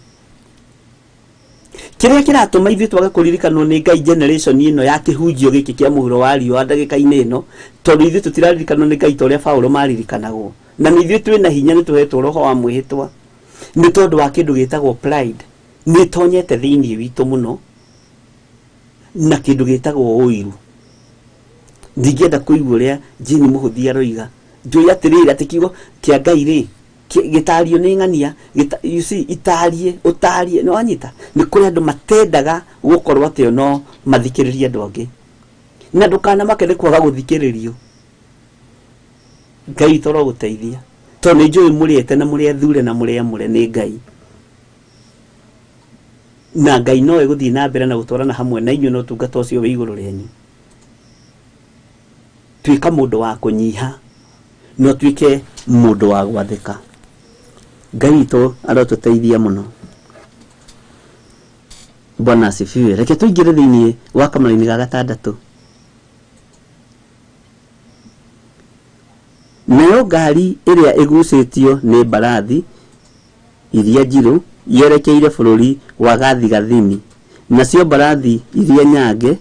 Kĩrĩa kĩratũma ithuĩ twage kũririkanwo nĩ Ngai generation ĩno ya kĩhunjio gĩkĩ kĩa mũhuro wa riũa ndagĩka-inĩ ĩno tondũ ithuĩ tũtiraririkanwo nĩ Ngai ta ũrĩa Paũlũ maririkanagwo na nĩ ithuĩ twĩna hinya nĩ tũhetwo roho wa mwĩhĩtwa nĩ tondũ wa kĩndũ gĩtagwo pride nĩ ĩtonyete thĩinĩ witũ mũno na kĩndũ gĩtagwo ũiru. Ndingĩenda kũigua ũrĩa Jane Mũhũthi aroiga njũĩ atĩrĩrĩ atĩ kiugo kĩa Ngai rĩ gĩtario nĩ ng'ania you see itarie ũtarie no wanyita. Nĩ kũrĩ andũ matendaga gũkorwo atĩ no mathikĩrĩrie andũ angĩ na ndũkanamake nĩ kwaga gũthikĩrĩrio. Ngai toro gũteithia tondũ nĩ njũĩ mũrĩete na mũrĩ athure na mũrĩ amũre nĩ Ngai na Ngai no egũthiĩ na mbere na gũtwarana hamwe na inyuĩ na ũtungata ũcio wĩ igũrũ rĩanyu. Tuĩka mũndũ wa kũnyiha no tuĩke mũndũ wa gwathĩka. Ngai witũ arotũteithia mũno. Bwana asifiwe. Reke tũingĩre thĩinĩ wa kamũraini ga gatandatũ. Nayo ngari ĩrĩa ĩgucĩtio nĩ mbarathi iria njirũ yerekeire bũrũri wa gathigathini nacio mbarathi iria nyange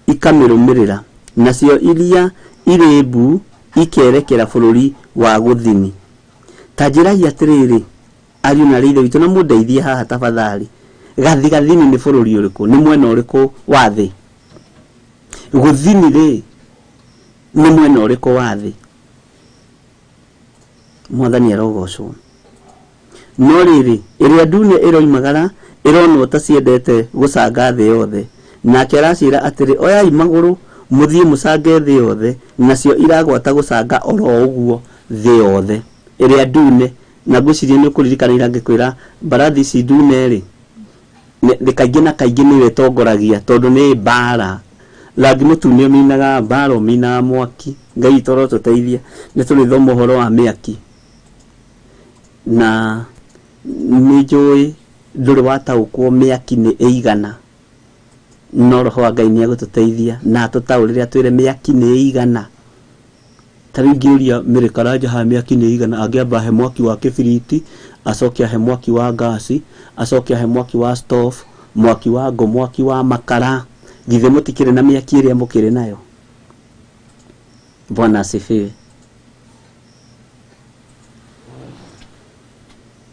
ikamĩrũmĩrĩra nacio iria irĩ mbu ikerekera bũrũri wa gũthini. Ta njĩrai atĩrĩrĩ, ariũ na aarĩ a Ithe witũ, na mũndeithie haha tafadhali, gathigathini nĩ bũrũri ũrĩkũ? Nĩ mwena ũrĩkũ wa thĩ? Gũthini rĩ, nĩ mwena ũrĩkũ wa thĩ? Mwathani arogocwo. No rĩrĩ, ĩrĩa ndune ĩroimagara ĩronwo ta ciendete gũcanga thĩ yothe. Nake araciĩra atĩrĩ, oyai magũrũ mũthiĩ mũcange thĩ yothe, nacio iragwata gũcanga oro ũguo thĩ yothe. Ĩrĩa ndune, na ngwĩciria nĩ ũkũririkana ira ngĩkwĩra mbarathi ici ndune rĩ, nĩ kaingĩ na kaingĩ nĩyo ĩtongoragia tondũ nĩ mbara. Rangi mũtune ũminaga mbara, ũminaga mwaki. Ngai witũ arotũteithia, nĩ tũrĩthoma ũhoro wa mĩaki. Na nĩ njũĩ ndũrĩ wataũkwo mĩaki nĩ ĩigana, no roho wa Ngai nĩ egũtũteithia na atũtaũrĩre atwĩre mĩaki nĩ ĩigana. Ta rĩu ingĩũria Mary Karanja haha mĩaki nĩ ĩigana, angĩamba ahe mwaki wa kĩbiriti, acoke ahe mwaki wa ngasi, acoke ahe mwaki wa stove, mwaki wa ngũ, mwaki wa makara. Githĩ mũtikĩrĩ na mĩaki ĩrĩa mũkĩrĩ nayo? Bwana asifiwe.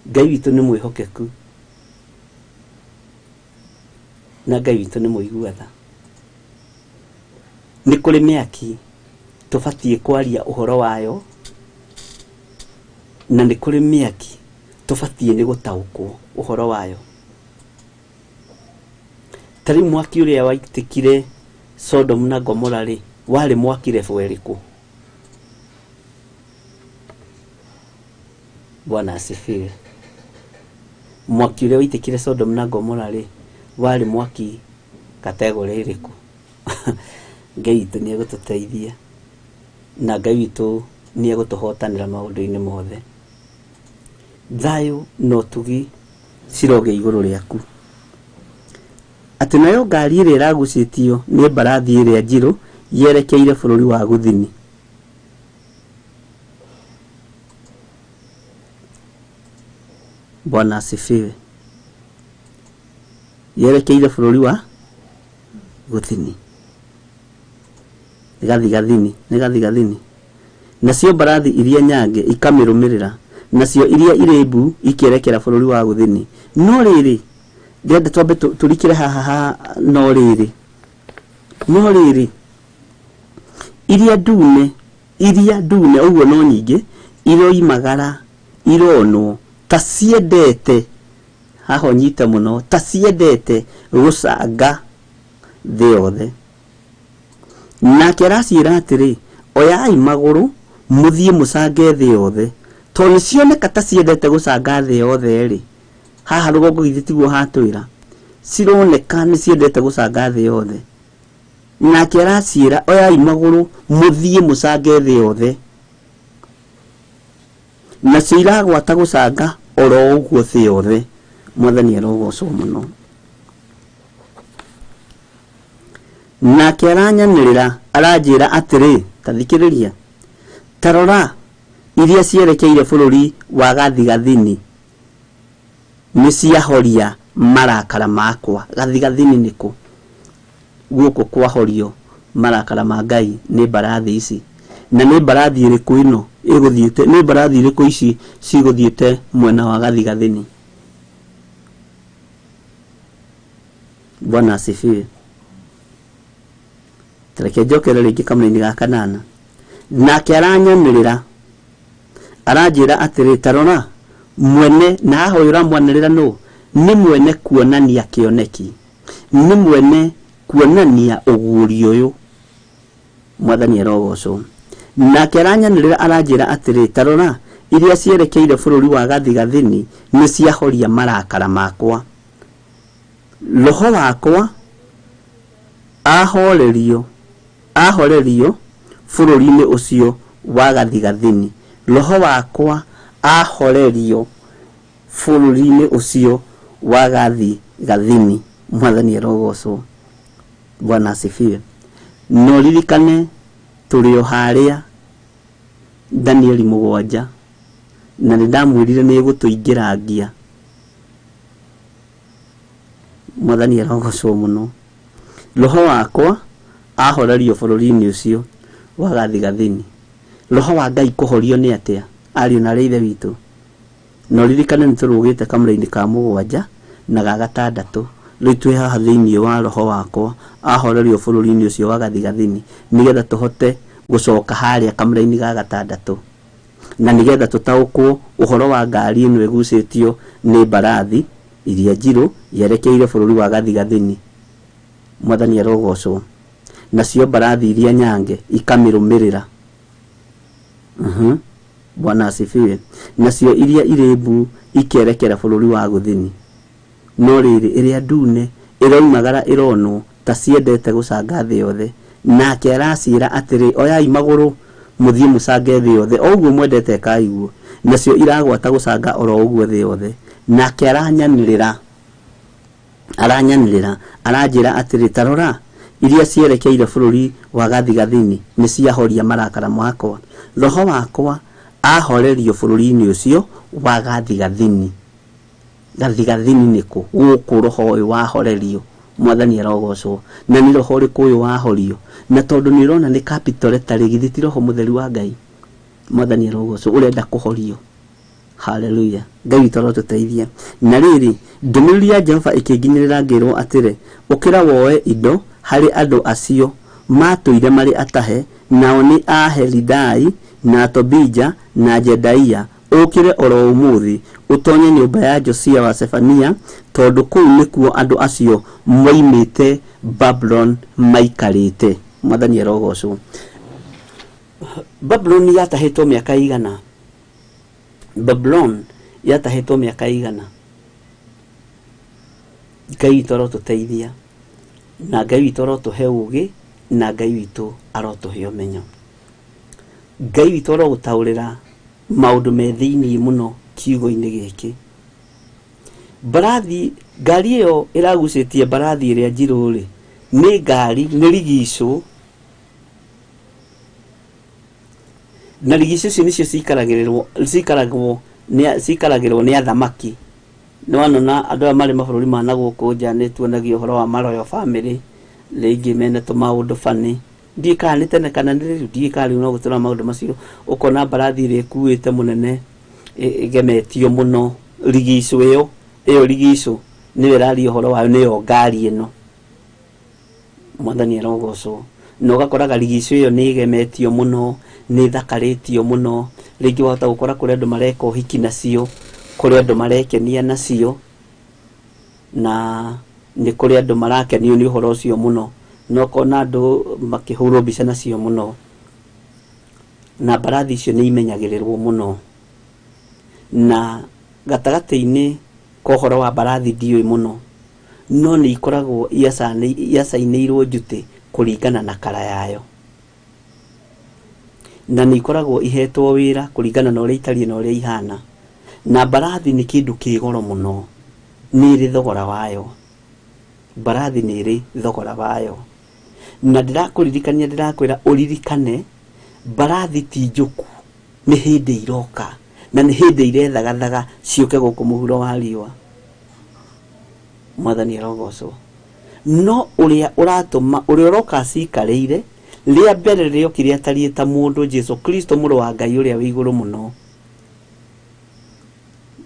Ngai witũ nĩ mwĩhokeku na Ngai witũ nĩ mũigua tha. Nĩ kũrĩ mĩaki tũbatiĩ kwaria ũhoro wayo, na nĩ kũrĩ mĩaki tũbatiĩ nĩ gũtaũkwo ũhoro wayo. Ta rĩu mwaki ũrĩa waitĩkire Sodom na Gomora rĩ, warĩ mwaki level ĩrĩkũ? Bwana asifiwe. Mwaki ũrĩa waitĩkire Sodom na Gomora rĩ, warĩ mwaki kategore ĩrĩkũ? Ngai witũ nĩ egũtũteithia na Ngai witũ nĩ egũtũhotanĩra maũndũ-inĩ mothe. Thayũ na ũtugi cirogĩa igũrũ rĩaku. Atĩ nayo ngari ĩrĩa ĩragucĩtio nĩ mbarathi ĩrĩa njirũ yerekeire bũrũri wa gũthini. Bwana asifiwe. Yerekeire bũrũri wa gũthini. Gathigathini, nĩ gathigathini. Nacio mbarathi iria nyange ikamĩrũmĩrĩra, nacio iria irĩ mbu ikĩerekera bũrũri wa gũthini. No rĩrĩ, ndĩrenda twambe tũrikĩre haha ha no rĩrĩ. No rĩrĩ, iria ndune ũguo no nyingĩ, iroimagara, ironwo ta ciendete, haha ũnyite mũno, ta ciendete gũcanga thĩ yothe. Nake araciĩra atĩrĩ, oyai magũrũ mũthiĩ mũcange thĩ yothe. Tondũ nĩcioneka ta ciendete gũcanga thĩ yothe rĩ, haha rũgongo githĩ tiguo hatwĩra, cironeka nĩ ciendete gũcanga thĩ yothe. Nake araciĩra, oyai magũrũ mũthiĩ mũcange thĩ yothe. Nacio iragwata gũcanga oro ũguo thĩ yothe. Mwathani arogocwo mũno. Nake aranyanĩrĩra, aranjĩra atĩrĩ, ta thikĩrĩria, ta rora iria cierekeire bũrũri wa gathigathini nĩ ciahoria marakara makwa. Gathigathini nĩkũ? Gũkũ kwahorio marakara ma Ngai nĩ mbarathi ici. Na nĩ mbarathi ĩrĩkũ ĩno ĩgũthiĩte? Nĩ mbarathi ĩrĩkũ ici cigũthiĩte mwena wa gathigathini? Bwana asifiwe. Tareke njokere rĩngĩ kamũra-inĩ ga kanana. Nake aranyanĩrĩra, aranjĩra atĩrĩ, ta rora mwene, na haha ũyũ ũramwanĩrĩra nũ? Nĩ mwene kuonania kĩoneki, nĩ mwene kuonania ũguũrio ũyũ. Mwathani arogocwo. Nake aranyanĩrĩra, aranjĩra atĩrĩ, ta rora iria cierekeire bũrũri wa gathigathini nĩ ciahoria marakara makwa. Roho wakwa ahorerio bũrũri-inĩ ũcio wa gathigathini. Roho wakwa ahorerio bũrũri-inĩ ũcio wa gathigathini. Mwathani arogocwo. Bwana asifiwe. No ririkane tũrĩ o harĩa Danieli 7, na nĩ ndamwĩrire nĩ ĩgũtũingĩrangia. Mwathani arogocwo mũno. Roho wakwa ahorerio bũrũri-inĩ ũcio wa gathigathini. Roho wa Ngai kũhorio nĩ atĩa, ariũ na aarĩ a Ithe witũ? Na ũririkane nĩ tũrũgĩte kamũra-inĩ ka mũgwanja na ga gatandatũ. Rĩu twĩ haha thĩinĩ wa roho wakwa ahorerio bũrũri-inĩ ũcio wa gathigathini, nĩgetha tũhote gũcoka harĩa kamũra-inĩ ga gatandatũ, na nĩgetha tũtaũkwo ũhoro wa ngari ĩno ĩgucĩtio nĩ mbarathi iria njirũ yerekeire bũrũri wa gathigathini. Mwathani arogocwo. Nacio mbarathi iria nyange ikamĩrũmĩrĩra. Bwana asifiwe. Nacio iria irĩ mbu ikerekera bũrũri wa gũthini. No rĩrĩ, ĩrĩa ndune ĩroimagara ĩronwo ta ciendete gũcanga thĩ yothe. Nake araciĩra atĩrĩ, oyai magũrũ mũthiĩ mũcange thĩ yothe, o ũguo mwendete ĩkai guo. Nacio iragwata gũcanga oro ũguo thĩ yothe. Nake aranyanĩrĩra, aranyanĩrĩra, aranjĩra atĩrĩ, ta rora, iria cierekeire bũrũri wa gathigathini nĩ ciahoria marakara makwa. Roho wakwa ahorerio bũrũri-inĩ ũcio wa gathigathini. Gathigathini nĩkũ? Gũkũ roho ũyũ wahorerio. Mwathani arogocwo. Na nĩ roho ũrĩkũ ũyũ wahorio? Na tondũ nĩ ũrona nĩ capital letter rĩ, githĩ ti roho mũtheru wa Ngai? Mwathani arogocwo, ũrenda kũhorio. Haleluya. Ngai witũ arotũteithia. Na rĩrĩ, ndũmĩrĩri ya Jehova ĩkĩnginyĩrĩra ngĩrwo atĩrĩ, ũkĩra woe indo harĩ andũ acio matũire marĩ atahe, nao nĩ a Helidai, na Tobija, na Jedaia, ũkĩre oro ũmũthĩ, ũtonye nyũmba ya Josia wa Sefania, tondũ kũu nĩkuo andũ acio moimĩte Babuloni maikarĩte. Mwathani arogocwo. Babuloni yatahĩtwo mĩaka igana? Babuloni yatahĩtwo mĩaka igana? Ngai witũ arotũteithia, na Ngai witũ arotũhe ũũgĩ, na Ngai witũ arotũhe ũmenyo. Ngai witũ arogũtaũrĩra maũndũ me thĩinĩ mũno kiugo-inĩ gĩkĩ. Mbarathi, ngari ĩyo ĩragucĩtie mbarathi ĩrĩa njirũ rĩ, nĩ ngari, nĩ rigicũ. Na rigicũ icio nĩcio cikaragĩrĩrwo, cikaragwo nĩ, cikaragĩrwo nĩ athamaki. Nĩ wanona andũ aya marĩ mabũrũri ma na gũkũ nja nĩ tuonagio ũhoro wa ma royal family, rĩngĩ mena tũmaũndũ funny. Ndiũĩ kana nĩ tene kana nĩ rĩu, ndiũĩ kana rĩu no gũtũra maũndũ macio. Ũkona mbarathi ĩrĩa ĩkuĩte mũnene, ĩgemetio mũno, rigicũ ĩyo, ĩyo rigicũ nĩyo ĩraria ũhoro wayo, nĩyo ngari ĩno. Mwathani arogocwo. Na ũgakoraga rigicũ ĩyo nĩ ĩgemetio mũno, nĩ ĩthakarĩtio mũno, rĩngĩ wahota gũkora kũrĩ andũ mareka ũhiki nacio, kũrĩ andũ marekenia nacio, na nĩ kũrĩ andũ marakenio nĩ ũhoro ũcio mũno. Na ũkona andũ makĩhũrwo mbica nacio mũno. Na mbarathi icio nĩ imenyagĩrĩrwo mũno. Na gatagatĩ-inĩ ka ũhoro wa mbarathi ndiũĩ mũno, no nĩ ikoragwo iacainĩirwo njutĩ kũringana na kara yayo. Na nĩ ikoragwo ihetwo wĩra kũringana na ũrĩa itariĩ na ũrĩa ihana. Na mbarathi nĩ kĩndũ kĩ goro mũno, nĩ ĩrĩ thogora wayo. Mbarathi nĩ ĩrĩ thogora wayo. Na ndĩrakũririkania, ndĩrakwĩra ũririkane, mbarathi ti njũku, nĩ hĩndĩ iroka, na nĩ hĩndĩ irethagathaga ciũke gũkũ mũhuro wa riũa. Mwathani arogocwo. No ũrĩa ũratũma, ũrĩa ũroka acikarĩire, rĩa mbere rĩokire atariĩ ta mũndũ, Jesu Kristo mũrũ wa Ngai ũrĩa wĩ igũrũ mũno.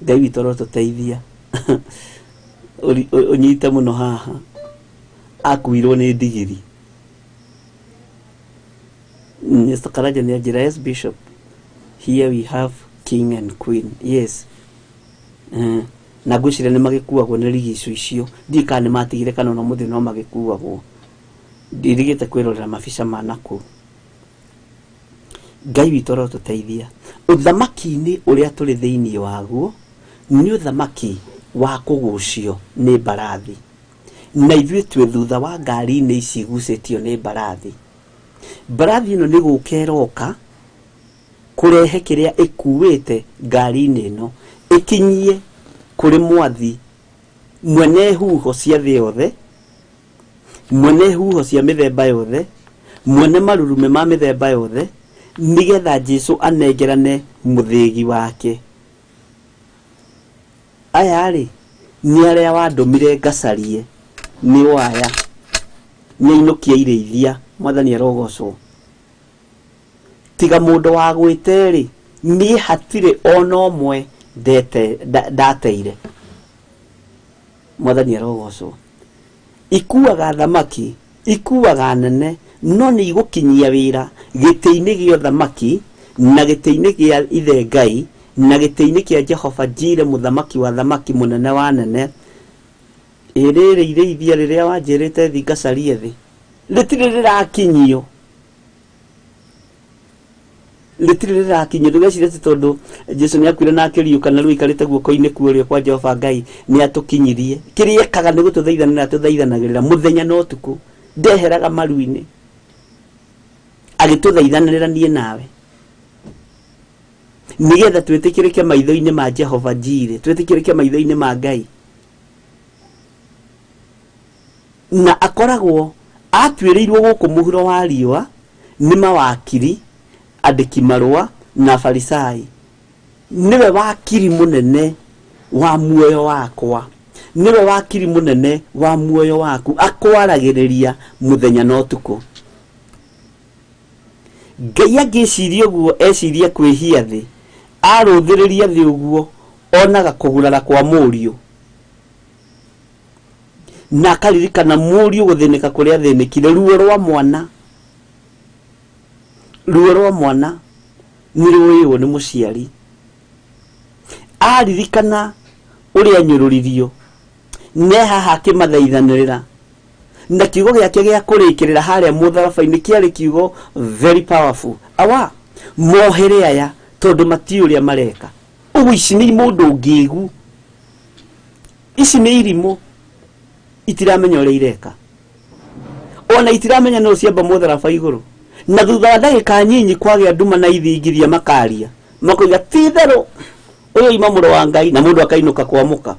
Ngai witũ arotũteithia. Ũnyite mũno haha. Akuirwo nĩ ndigiri. Mr. Karanja nĩ anjĩra, yes Bishop, here we have king and queen. Yes. Na ngwĩciria nĩ magĩkuagwo nĩ rigicũ icio. Ndiũĩ kana nĩ matigire kana ona mũthĩ no magĩkuagwo. Ndirigĩte kwĩrorera mabica ma nakũu. Ngai witũ arotũteithia. Ũthamaki-inĩ ũrĩa tũrĩ thĩinĩ waguo nĩ ũthamaki wa kũgucio nĩ mbarathi. Na ithuĩ twĩ thutha wa ngari-inĩ ici igucĩtio nĩ mbarathi. Mbarathi ĩno nĩ gũka ĩroka kũrehe kĩrĩa ĩkuĩte ngari-inĩ ĩno, ĩkinyie kũrĩ mwathi mwene huho cia thĩ yothe, mwene huho cia mĩthemba yothe, mwene marurume ma mĩthemba yothe, nĩgetha Jesu anengerane mũthĩgi wake. Aya rĩ, nĩ arĩa wandũmire ngacarie, nĩ aya, nĩ ainũkia irĩithia. Mwathani arogocwo. Tiga mũndũ wa gwĩte-rĩ, niĩ hatirĩ ona ũmwe ndateire. Mwathani arogocwo. Ikuaga thamaki, ikuaga nene, no nĩ igũkinyia wĩra gĩtĩ-inĩ gĩa ũthamaki na gĩtĩ-inĩ gĩa ithe Ngai na gĩtĩ-inĩ kĩa Jehova Jire, mũthamaki wa thamaki, mũnene wa nene. Ĩrĩrĩ irĩithia rĩrĩa wanjĩrĩte thi ngacarie thĩ, rĩtirĩ rĩrakinyio, rĩtirĩ rĩrakinyio. Ndũgecirie atĩ tondũ Jesu nĩ akuire na akĩriũka na rĩu aikarĩte guoko-inĩ kwa ũrĩo kwa Jehova Ngai nĩ atũkinyirie. Kĩrĩa ekaga nĩ gũtũthaithanĩra, atũthaithanagĩrĩra mũthenya na ũtukũ, ndeheraga maru-inĩ agĩtũthaithanĩrĩra niĩ nawe, nĩgetha twĩtĩkĩrĩke maitho-inĩ ma Jehova Jire, twĩtĩkĩrĩke maitho-inĩ ma Ngai. Na akoragwo atuĩrĩirwo gũkũ mũhuro wa riũa nĩ mawakiri, andĩki marũa na Farisai. Nĩwe wakiri mũnene wa muoyo wakwa, nĩwe wakiri mũnene wa muoyo waku, akwaragĩrĩria mũthenya na ũtukũ. Ngai angĩciria ũguo, ecirie kwĩhia thĩ, arũthĩrĩria thĩ ũguo, onaga kũgurara kwa mũriũ na akaririkana mũriũ gũthĩnĩka kũrĩa athĩnĩkire. Ruo rwa mwana, ruo rwa mwana nĩ rũĩywo nĩ mũciari. Aririkana ũrĩa anyũrũririo, ne haha akĩmathaithanĩrĩra, na kiugo gĩake gĩa kũrĩkĩrĩra harĩa mũtharaba-inĩ kĩarĩ kiugo very powerful. Awa, mohere aya tondũ matiũĩ ũrĩa mareka. Ũguo ici nĩ mũndũ ngĩgu, ici nĩ irimũ, itiramenya ũrĩa ireka, ona itiramenya no ciamba mũtharaba igũrũ. Na thutha wa ndagĩka nyinyi kwagĩa nduma na ithingithia, makaria makoiga ti itherũ ũyũ ima mũrũ wa Ngai, na mũndũ akainũka kwa mũka,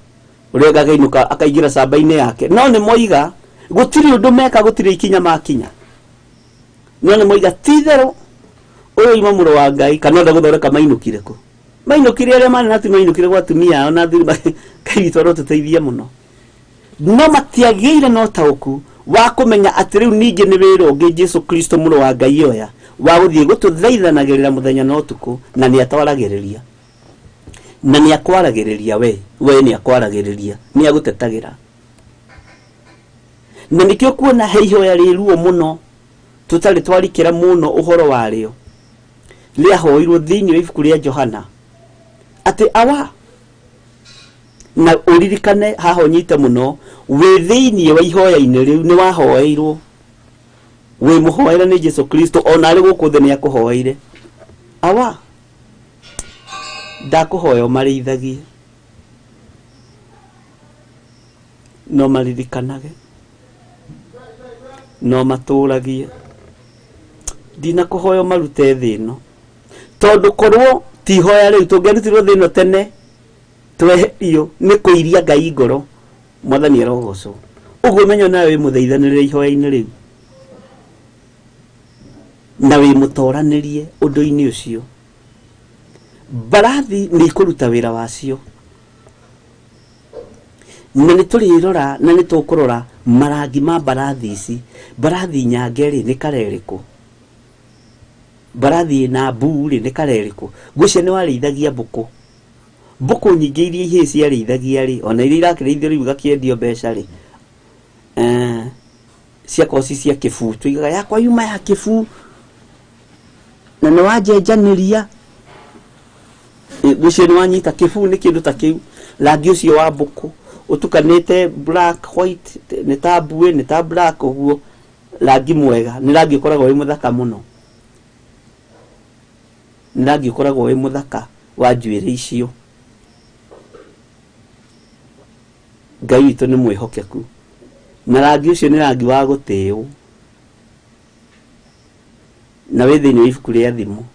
ũrĩa ũngĩ akainũka akaingĩra camba-inĩ yake. No nĩ moiga gũtirĩ ũndũ meka, gũtirĩ ikinya makinya, no nĩ moiga ti itherũ ũyũ ima mũrũ wa Ngai. Kana onda gũthondeka mainũkire kũ? Mainũkire arĩa marĩ na mainũkire gwa atumia ao na athuri. Ngai witũ arotũteithia mũno. No matiagĩire na ũtaũku wa kũmenya atĩ rĩu ningĩ nĩ wĩra ũngĩ Jesu Kristo mũrũ wa Ngai oya wa gũthiĩ gũtũthaithanagĩrĩra mũthenya na ũtukũ, na nĩ atwaragĩrĩria, na nĩ akwaragĩrĩria we nĩ akwaragĩrĩria, nĩ agũtetagĩra. Na nĩkĩo kuona he ihoya rĩ ruo mũno tũtarĩ twarikĩra mũno ũhoro warĩo, rĩahoirwo thĩinĩ wa ibuku rĩa Johana, atĩ awa, na ũririkane haha ũnyite mũno, wĩ thĩinĩ wa ihoya-inĩ rĩu nĩ wahoeirwo, wĩ mũhoere nĩ Jesu Kristo, ona arĩ gũkũ thĩ nĩ akũhoeire. Awa, ndakũhoya ũmarĩithagie, no maririkanage, no matũragie, ndinakũhoya ũmarute thĩ ĩno, tondũ korwo ti ihoya rĩu tũngĩarutirwo thĩ ĩno tene tweherio nĩ kũiria Ngai ngoro. Mwathani arogocwo. Ũguo menyo nawe wĩ mũthaithanĩrĩre ihoya-inĩ rĩu na wĩ mũtoranĩrie ũndũ-inĩ ũcio. Mbarathi nĩ ikũruta wĩra wacio, na nĩ tũrĩrora na nĩ tũkũrora marangi ma mbarathi ici. Mbarathi nyange rĩ, nĩ kara ĩrĩkũ? Mbarathi ĩna mbuu rĩ, nĩ kara ĩrĩkũ? Ngwĩciria nĩ warĩithagia mbũkũ, mbũkũ nyingĩ iria ihĩĩ ciarĩithagia rĩ, ona iria irakĩrĩithio rĩu igakĩendio mbeca rĩ, ciakorwo ci cia kĩbuu, tuigaga yakwa yuma ya kĩbuu na nĩ wanjenjanĩria. Ngwĩciria nĩ wanyita kĩbuu nĩ kĩndũ ta kĩu, rangi ũcio wa mbũkũ ũtukanĩte black white, nĩ ta mbuĩ, nĩ ta black ũguo, rangi mwega, nĩ rangi ũkoragwo wĩ mũthaka mũno, nĩ rangi ũkoragwo wĩ mũthaka wa njuĩrĩ icio. Ngai witũ nĩ mwĩhokeku, na rangi ũcio nĩ rangi wa gũtĩĩo, na wĩ thĩinĩ wa ibuku rĩa Thimo,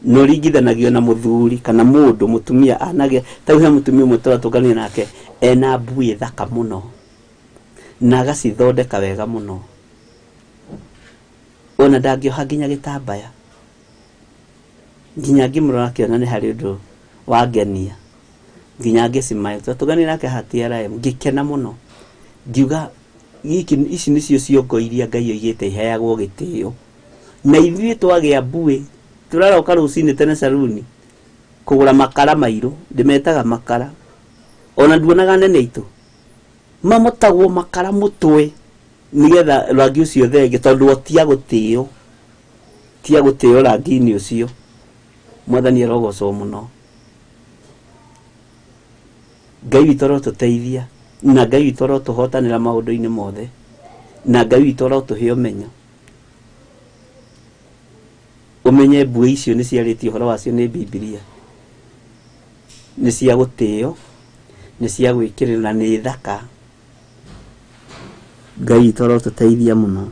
na ũringithanagio na mũthuri kana mũndũ mũtumia anagĩa. Ta rĩu he mũtumia ũmwe tũratũngania nake ena mbuĩ thaka mũno na agacithondeka wega mũno, ona ndangĩoha nginya gĩtambaya, nginya ngĩmũrora akĩona nĩ harĩ ũndũ wangenia, nginya ngĩcimaĩ. Twatũnganire nake haha TRM, ngĩkena mũno, ngiuga gĩkĩ, ici nĩcio ciongo iria Ngai oigĩte iheagwo gĩtĩo, Na ithuĩ twagĩa mbuĩ tũraroka rũcinĩ tene saruni kũgũra makara mairũ, ndĩmetaga makara, ona nduonaga nene itũ mamotagwo makara mũtwe nĩgetha rangi ũcio thenge, tondũ o tia gũtĩo, tia gũtĩo rangi-inĩ ũcio. Mwathani arogocwo mũno. Ngai witũ arotũteithia, na Ngai witũ arotũhotanĩra maũndũ-inĩ mothe, na Ngai witũ arotũhe ũmenyo. Ũmenye mbuĩ icio nĩ ciarĩtie ũhoro wacio nĩ Bibilia, nĩ cia gũtĩo, nĩ cia gwĩkĩrĩrwo na nĩ thaka. Ngai witũ arotũteithia mũno.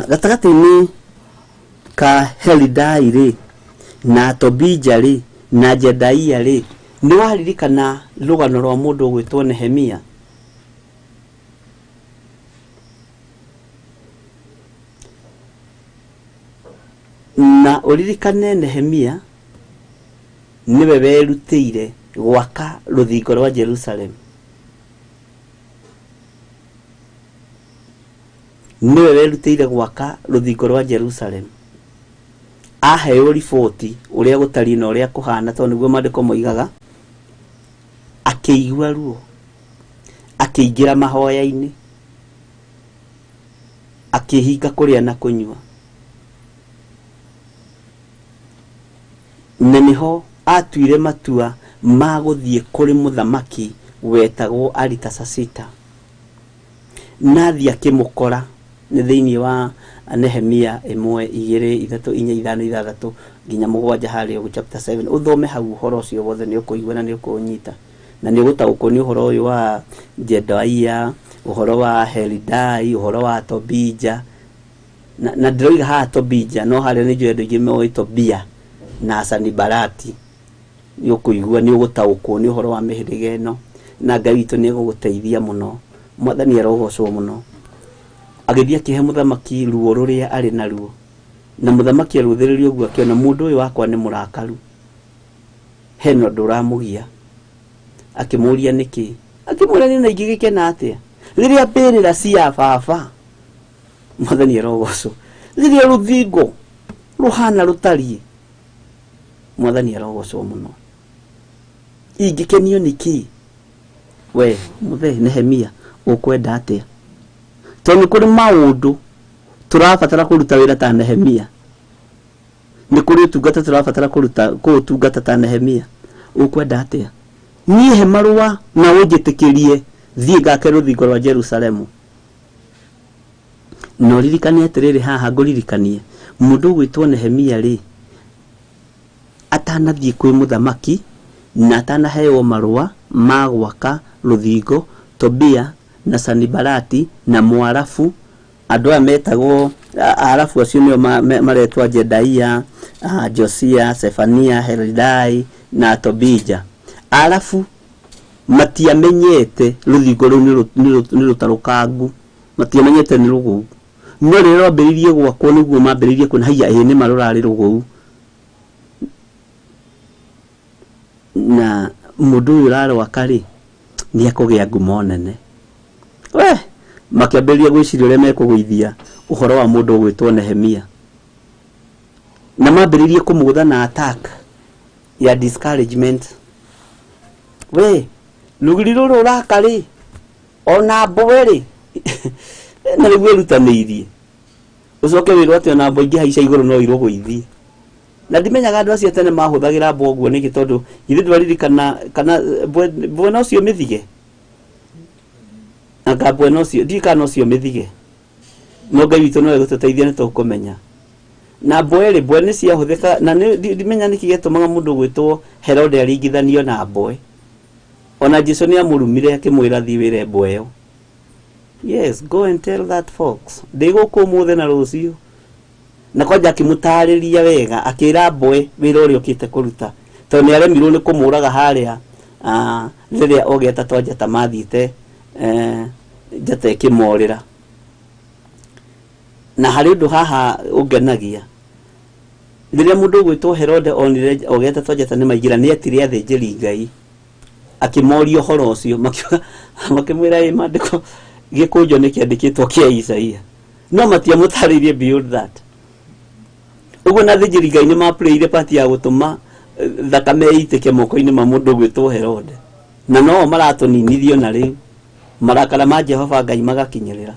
Gatagatĩ-inĩ ka Helidai rĩ na Tobija rĩ na Jedaia rĩ, nĩ waririkana rũgano rwa mũndũ ũgwĩtwo Nehemia? Na ũririkane Nehemia nĩwe werutĩire gwaka rũthingo rwa Jerusalem. Nĩwe werutĩire gwaka rũthingo rwa Jerusalem. Aheo riboti ũrĩa gũtariĩ na ũrĩa kũhana, tondũ nĩguo maandĩko moigaga, akĩigua ruo, akĩingĩra mahoya-inĩ, akĩhinga kũrĩa na kũnyua. Na nĩho atuire matua ma gũthiĩ kũrĩ mũthamaki wetagwo Aritasasita. Na athiĩ akĩmũkora nĩ thĩinĩ wa Nehemia 1, 2, 3, 4, 5, 6 nginya 7 harĩa ũguo chapter 7. Ũthome hau ũhoro ũcio wothe nĩ ũkũigua na nĩ ũkũũnyita, na nĩ ũgũtaũkwo nĩ ũhoro ũyũ wa Jedaia, ũhoro wa Helidai, ũhoro wa Tobija. Na ndĩroiga haha Tobija, no harĩa nĩ njũĩ andũ aingĩ moĩ Tobia na Sanibalati. Nĩ ũkũigua, nĩ ũgũtaũkwo nĩ ũhoro wa mĩhĩrĩga ĩno, na Ngai witũ nĩ egũgũteithia mũno. Mwathani arogocwo mũno. Agĩthiĩ akĩhe mũthamaki ruo rũrĩa arĩ naruo, na mũthamaki arũthĩrĩria ũguo akĩona mũndũ ũyũ wakwa nĩ mũrakaru, hena ũndũ ũramũgia. Akĩmũria nĩkĩ, akĩmwĩra niĩ na ingĩgĩkena atĩa rĩrĩa mbĩrĩra cia baba. Mwathani arogocwo. Rĩrĩa rũthingo rũhana rũtariĩ, Mwathani arogocwo mũno. Ingĩkenio nĩkĩ? We mũthee Nehemia, ũkwenda atĩa? Tondũ nĩ kũrĩ maũndũ tũrabatara kũruta wĩra ta Nehemia, nĩ kũrĩ ũtungata tũrabatara kũruta kũũtungata ta Nehemia. Ũkwenda atĩa? Niĩ he marũa na ũnjĩtĩkĩrie thiĩ ngake rũthingo rwa Jerusalemu. Na ũririkane atĩrĩrĩ, haha ngũririkanie mũndũ ũgwĩtwo Nehemia rĩ, atanathiĩ kwĩ mũthamaki na atanaheo marũa ma gwaka rũthingo, Tobia na Sanibalati na Mwarabu, andũ aya metagwo Arabu acio nĩo maretwa Jedaia, Josia, Sefania, Helidai na Tobija. Arabu matiamenyete rũthingo rũu nĩ rũtarũkangu, matiamenyete nĩ rũgũu, no rĩrĩa rwambĩrĩirie gwakwo nĩguo mambĩrĩirie kuona haiya, ĩĩ nĩma rũrarĩ rũgũu. Na mũndũ ũyũ ũrarwaka rĩ, nĩ ekũgĩa ngumo nene. We makĩambĩrĩria gwĩciria ũrĩa mekũgũithia ũhoro wa mũndũ ũgwĩtwo Nehemia, na mambĩrĩirie kũmũgũtha na attack ya discouragement. We rũgiri rũrũ ũraka rĩ, ona mbwe rĩ, na nĩguo ĩrutanĩirie, ũcoke wĩrwo atĩ ona mbwe ingĩhaica igũrũ no irũgũithie. Na ndimenyaga andũ acio tene mahũthagĩra mbwe ũguo nĩkĩ, tondũ githĩ ndwaririkana kana mbwe no cio mĩthige, anga mbwe no cio, ndiũĩ kana no cio mĩthige, no Ngai witũ no egũtũteithia nĩ tũkũmenya. Na mbwe rĩ, mbwe nĩ ciahũthĩka, na ndimenya nĩkĩ gĩatũmaga mũndũ gwĩtwo Herode aringithanio na mbwe. Ona Jesu nĩ amũrumire akĩmwĩra thiĩ wĩre mbwe ĩyo. Yes, go and tell that fox. Ndĩ gũkũ ũmũthĩ na rũciũ. Na kwanja akĩmũtarĩria wega, akĩra mbwe wĩra ũrĩa ũkĩte kũruta, tondũ nĩ aremirwo nĩ kũmũraga harĩa, rĩrĩa ogeta twa njata mathiĩte, njata ĩkĩmorĩra. Na harĩ ũndũ haha ũngenagia, rĩrĩa mũndũ ũgwĩtwo Herode onire ogeta twa njata nĩ maingĩra, nĩ etire athĩnjĩri Ngai akĩmoria ũhoro ũcio, makĩmwĩra ĩ maandĩko gĩkũnjo nĩ kĩandĩkĩtwo kĩa Isaia. No matiamũtarĩirie beyond that. Ũguo na athĩnjĩri Ngai nĩ maplayire part ya gũtũma thakame ĩitĩke moko-inĩ ma mũndũ ũgwĩtwo Herode. Na no maratũninithio na rĩu marakara ma Jehova Ngai magakinyĩrĩra.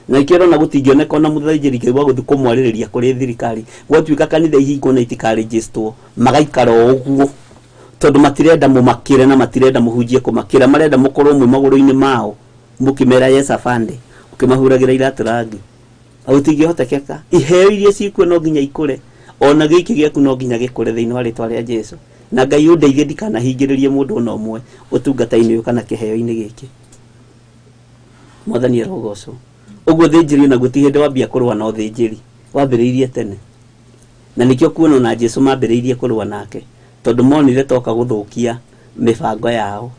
Na ikĩo ũrona gũtingĩoneka ona mũthĩnjĩri Ngai wa gũthiĩ kũmwarĩrĩria kũrĩ thirikari. Gwatuĩka kanitha ihingwo na itikarĩnjĩstwo, magaikara o ũguo. Tondũ matirenda mũmakĩre na matirenda mũhunjie kũmakĩra, marenda mũkorwo mwĩ magũrũ-inĩ mao mũkĩmera yes afande, ũkĩmahuragĩra iratũ rangi. Gũtingĩhotekeka. Iheo iria ciĩkuo no nginya ikũre, ona gĩkĩ gĩaku no nginya gĩkũre thĩinĩ wa rĩtwa rĩa Jesu. Na Ngai ũndeithie ndikanahingĩrĩrie mũndũ ona ũmwe ũtungata-inĩ ũyũ kana kĩheo-inĩ gĩkĩ. Mwathani arogocwo. Ũguo thĩnjĩri onaguo ti hĩndĩ wambia kũrũa na ũthĩnjĩri, wambĩrĩirie tene. Na nĩkĩo kuona ona Jesu mambĩrĩirie kũrũa nake, tondũ monire toka gũthũkia mĩbango yao.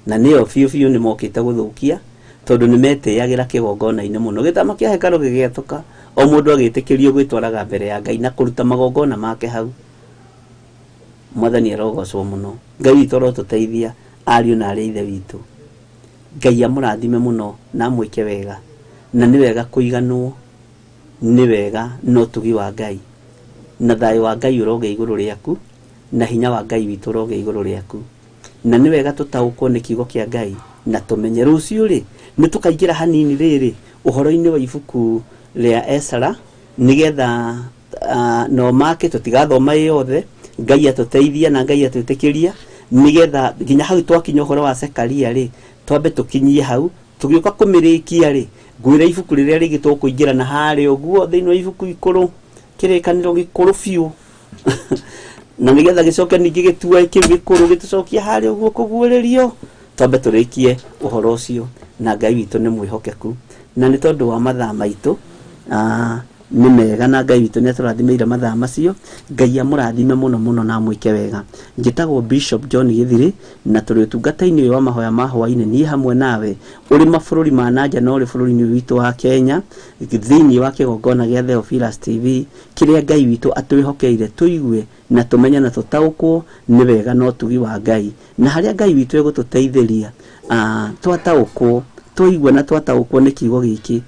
Na nĩyo biũ biũ nĩ mokĩte gũthũkia, tondũ nĩ metĩyagĩra kĩgongona-inĩ mũno. Gĩtama kĩa hekarũ gĩgĩatũka, o mũndũ agĩtĩkĩrio gwĩtwaraga mbere ya Ngai na kũruta magongona make hau. Mwathani arogocwo mũno. Ngai witũ arotũteithia ariũ na arĩ ithe witũ. Ngai amũrathime mũno na amwĩke wega. Na nĩ wega kũiganwo, nĩ wega na ũtugi wa Ngai. Na thayũ wa Ngai ũrogĩa igũrũ rĩaku, na hinya wa Ngai witũ ũrogĩa igũrũ rĩaku. Na nĩ wega tũtaũkwo nĩ kiugo kĩa Ngai na tũmenye. Rũciũ rĩ, nĩ tũkaingĩra hanini rĩrĩ ũhoro-inĩ wa ibuku rĩa Ezra, nĩgetha no make tũtigathoma ĩ yothe, Ngai atũteithia na Ngai atwĩtĩkĩria, nĩgetha nginya hau twakinya ũhoro wa Zekaria rĩ, twambe tũkinyie hau, tũgĩũka kũmĩrĩkia rĩ, ngwĩra ibuku rĩrĩa rĩngĩ tũkũingĩra na harĩa ũguo thĩinĩ wa ibuku ikũrũ, kĩrĩkanĩro gĩkũrũ biũ. Na nĩgetha gĩcoke ningĩ gĩtue kĩu gĩkũrũ gĩtũcokie harĩa ũguo kũguũrĩrio, twambe tũrĩkie ũhoro ũcio. Na Ngai witũ nĩ mwĩhokeku, na nĩ tondũ wa mathaa maitũ, nĩ mega, na Ngai witũ nĩ atũrathimĩire mathaa macio. Ngai amũrathime mũno mũno na amwĩke wega. Njĩtagwo Bishop John Gĩthirĩ, na tũrĩ ũtungata-inĩ ũyũ wa mahoya ma hwaĩ-inĩ, niĩ hamwe nawe, ũrĩ mabũrũri ma nanja na ũrĩ bũrũri-inĩ witũ wa Kenya, thĩinĩ wa kĩgongona gĩa Theophilus TV, kĩrĩa Ngai witũ atwĩhokeire tũigue na tũmenye na tũtaũkwo nĩ wega na ũtugi wa Ngai. Na harĩa Ngai witũ egũtũteithĩria, twataũkwo, twaigua na twataũkwo nĩ kiugo gĩkĩ,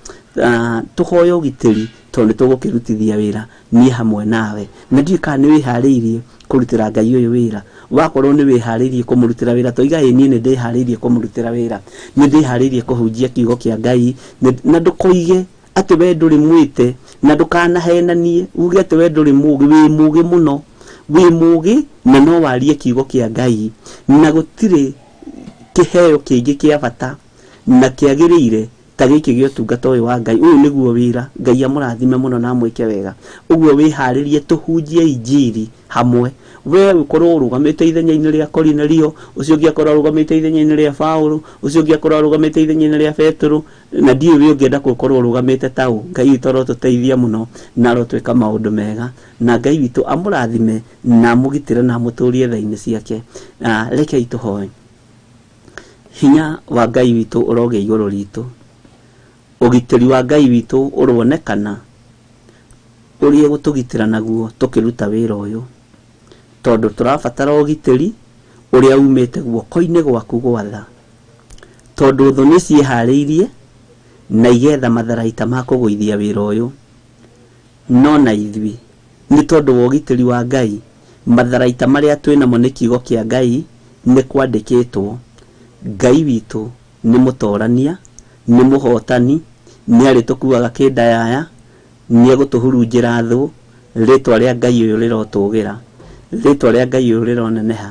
tũhoe ũgitĩri tondũ nĩ tũgũkĩrutithia wĩra niĩ hamwe nawe. Na ndiũĩ kana nĩ wĩharĩirie kũrutĩra Ngai ũyũ wĩra. Wakorwo nĩ wĩharĩirie kũmũrutĩra wĩra, toiga ĩ niĩ nĩ ndĩharĩirie kũmũrutĩra wĩra, nĩ ndĩharĩirie kũhunjia kiugo kĩa Ngai, na ndũkoige atĩ we ndũrĩ mwĩte, na ndũkanahenanie uge atĩ we ndũrĩ mũgĩ. Wĩ mũgĩ mũno, wĩ mũgĩ na no warie kiugo kĩa Ngai, na gũtirĩ kĩheo kĩngĩ kĩa bata na kĩagĩrĩire ta gĩkĩ gĩa ũtungata ũyũ wa Ngai. Ũyũ nĩguo wĩra. Ngai amũrathime mũno na amwĩke wega. Ũguo wĩharĩrie tũhunjie injiri hamwe. We ũkorwo ũrũgamĩte ithenya-inĩ rĩa Korinelio, ũcio ũngĩ akorwo arũgamĩte ithenya-inĩ rĩa Paũlũ, ũcio ũngĩ akorwo arũgamĩte ithenya-inĩ rĩa Petero, na ndiũĩ we ũngĩenda gũkorwo ũrũgamĩte ta ũ. Ngai witũ arotũteithia mũno na arotwĩka maũndũ mega, na Ngai witũ amũrathime na amũgitĩre na amũtũrie tha-inĩ ciake. Rekei tũhoe. Hinya wa Ngai witũ ũrogĩa igũrũ ritũ, ũgitĩri wa Ngai witũ ũronekana ũrĩa gũtũgitĩra naguo tũkĩruta wĩra ũyũ, tondũ tũrabatara ũgitĩri ũrĩa umĩte guoko-inĩ gwaku gwatha, tondũ thũ nĩ ciĩharĩirie na igetha matharaita ma kũgũithia wĩra ũyũ. No na ithuĩ nĩ tondũ wa ũgitĩri wa Ngai, matharaita marĩa twĩnamo nĩ kiugo kĩa Ngai nĩ kwandĩkĩtwo. Ngai witũ nĩ mũtorania, nĩ mũhotani, nĩ arĩtũkuaga kĩndayaya, nĩ egũtũhurunjĩra thũ. Rĩtwa rĩa Ngai ũyũ rĩrotũgĩra, rĩtwa rĩa Ngai ũyũ rĩroneneha.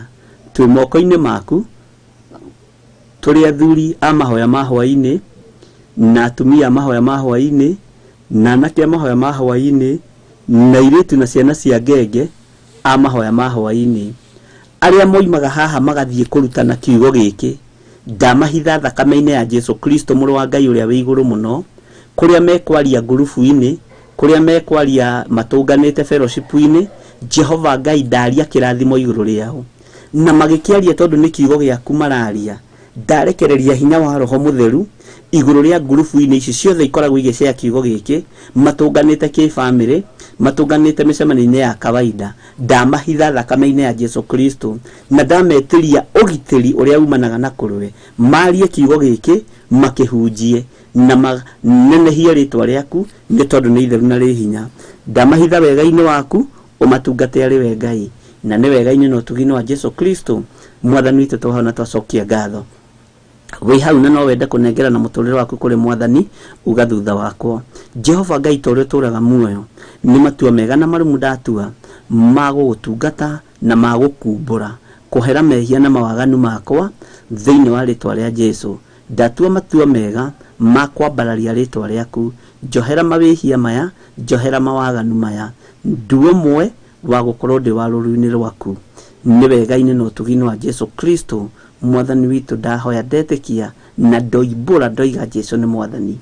Twĩ moko-inĩ maku, tũrĩ athuri a mahoya ma hwaĩ-inĩ, na atumia a mahoya ma hwaĩ-inĩ, na anake a mahoya ma hwaĩ-inĩ, na airĩtu na ciana cia ngenge a mahoya ma hwaĩ-inĩ, arĩa moimaga haha magathiĩ kũrutana kiugo gĩkĩ. Ndamahitha thakame-inĩ ya Jesu Kristo mũrũ wa Ngai ũrĩa wĩ igũrũ mũno, kũrĩa mekwaria ngurubu-inĩ, kũrĩa mekwaria matũnganĩte fellowship-inĩ, Jehova Ngai ndaria kĩrathimo igũrũ rĩao. Na magĩkĩaria tondũ nĩ kiugo gĩaku mararia, Ndarekereria hinya wa Roho Mũtheru igũrũ rĩa ngurubu-inĩ ici ciothe ikoragwo igĩcea kiugo gĩkĩ, matũnganĩte kĩbamĩrĩ, matũnganĩte mĩcemanio-inĩ ya kawaida. Ndamahitha thakame-inĩ ya Jesu Kristo na ndametĩria ũgitĩri ũrĩa umanaga na kũrũwe, marie kiugo gĩkĩ, makĩhunjie na manenehie rĩtwa rĩaku, nĩ tondũ nĩ itheru na rĩ hinya. Ndamahitha wega-inĩ waku, ũmatungate arĩ we Ngai, na nĩ wega-inĩ na ũtugi-inĩ wa Jesu Kristo Mwathani witũ twahona twacokia ngatho. Wĩ hau na no wende kũnengerana mũtũrĩre waku kũrĩ Mwathani, uga thutha wakwa: Jehova Ngai, ta ũrĩa ũtũũraga muoyo, nĩ matua mega na marũmu ndatua ma gũgũtungata na ma gũkumbũra kũhera mehia na mawaganu makwa thĩinĩ wa rĩtwa rĩa Jesu. Ndatua matua mega ma kwambararia rĩtwa rĩaku. Njohera mawĩhia maya, njohera mawaganu maya, nduo ũmwe wa gũkorwo ndĩ wa rũru-inĩ rwaku. Nĩ wega-inĩ na ũtugi-inĩ wa Jesu Kristo Mwathani witũ ndahoya, ndetĩkia na ndoimbũra, ndoiga Jesu nĩ Mwathani.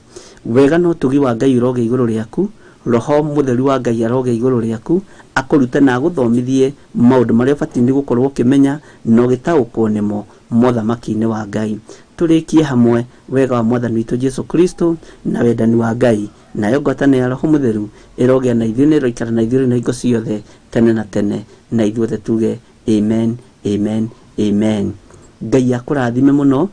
Wega na ũtugi wa Ngai ũrogĩa igũrũ rĩaku. Roho Mũtheru wa Ngai arogĩa igũrũ rĩaku, akũrute na agũthomithie maũndũ marĩa ũbatiĩ nĩ gũkorwo ũkĩmenya na ũgĩtaũkwo nĩmo mothamaki-inĩ wa Ngai. Tũrĩkie hamwe: wega wa Mwathani witũ Jesu Kristo na wendani wa Ngai nayo ngwatanĩro ya Roho Mũtheru ĩrogĩa na ithuĩ na ĩroikara na ithuĩ na hingo ciothe tene na tene. Na ithuothe tuge amen, amen, amen. Ngai akũrathime mũno,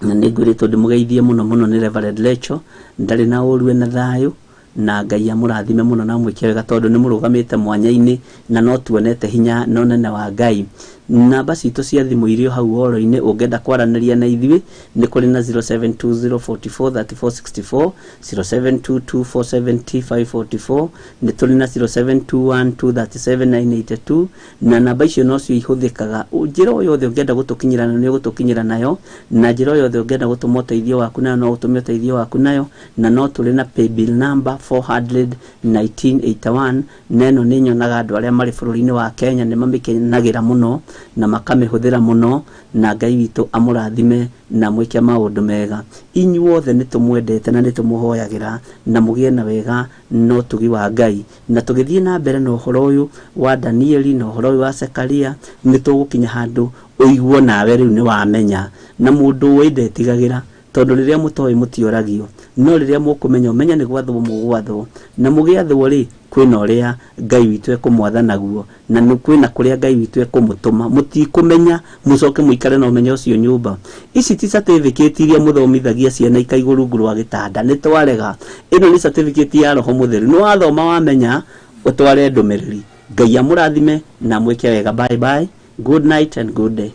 na nĩ ngwĩrĩtwo ndĩmũgeithie mũno mũno nĩ Reverend Lecho. Ndarĩ na ũru, ena thayũ, na Ngai amũrathime mũno na amwĩke wega, tondũ nĩ mũrũgamĩte mwanya-inĩ na no tuonete hinya na ũnene wa Ngai. Namba citũ cia thimũ irĩ o hau oro-inĩ, ũngĩenda kwaranĩria na ithuĩ nĩ kũrĩ na 0720443464, 0722470544, nĩ tũrĩ na 0721237982, na namba icio nocio ihũthĩkaga. Njĩra o yothe ũngĩenda gũtũkinyĩra nayo nĩ ũgũtũkinyĩra nayo, na njĩra o yothe ũngĩenda gũtũma ũteithio waku nayo no ũtũme ũteithio waku nayo, na no tũrĩ na paybill number 400 1981, na ĩno nĩ nyonaga andũ arĩa marĩ bũrũri-inĩ wa Kenya nĩ mamĩkenagĩra mũno na makamĩhũthĩra mũno. Na Ngai witũ amũrathime na mwĩke maũndũ mega. Inyuothe nĩ tũmwendete na nĩ tũmũhoyagĩra, na mũgĩe na wega na ũtugi wa Ngai. Na tũgĩthiĩ na mbere na ũhoro ũyũ wa Danieli na ũhoro ũyũ wa Zekaria, nĩ tũgũkinya handũ ũiguo nawe rĩu nĩ wamenya, na mũndũ ũĩ ndetigagĩra, tondũ rĩrĩa mũtoĩ mũtioragio, no rĩrĩa mũkũmenya, ũmenye nĩ gwathwo mũgwathwo, na mũgĩathwo rĩ, kwĩna ũrĩa Ngai witũ ekũmwatha naguo, na nĩ kwĩna kũrĩa Ngai witũ ekũmũtũma mũtikũmenya, mũcoke mũikare na ũmenyo ũcio nyũmba. Ici ti certificate iria mũthomithagia ciana ikaigwo rungu rwa gĩtanda, nĩ twarega. Ĩno nĩ certificate ya Roho Mũtheru. Nĩ wathoma, wamenya, ũtware ndũmĩrĩri. Ngai amũrathime na mwĩke wega. Bye bye, good night and good day.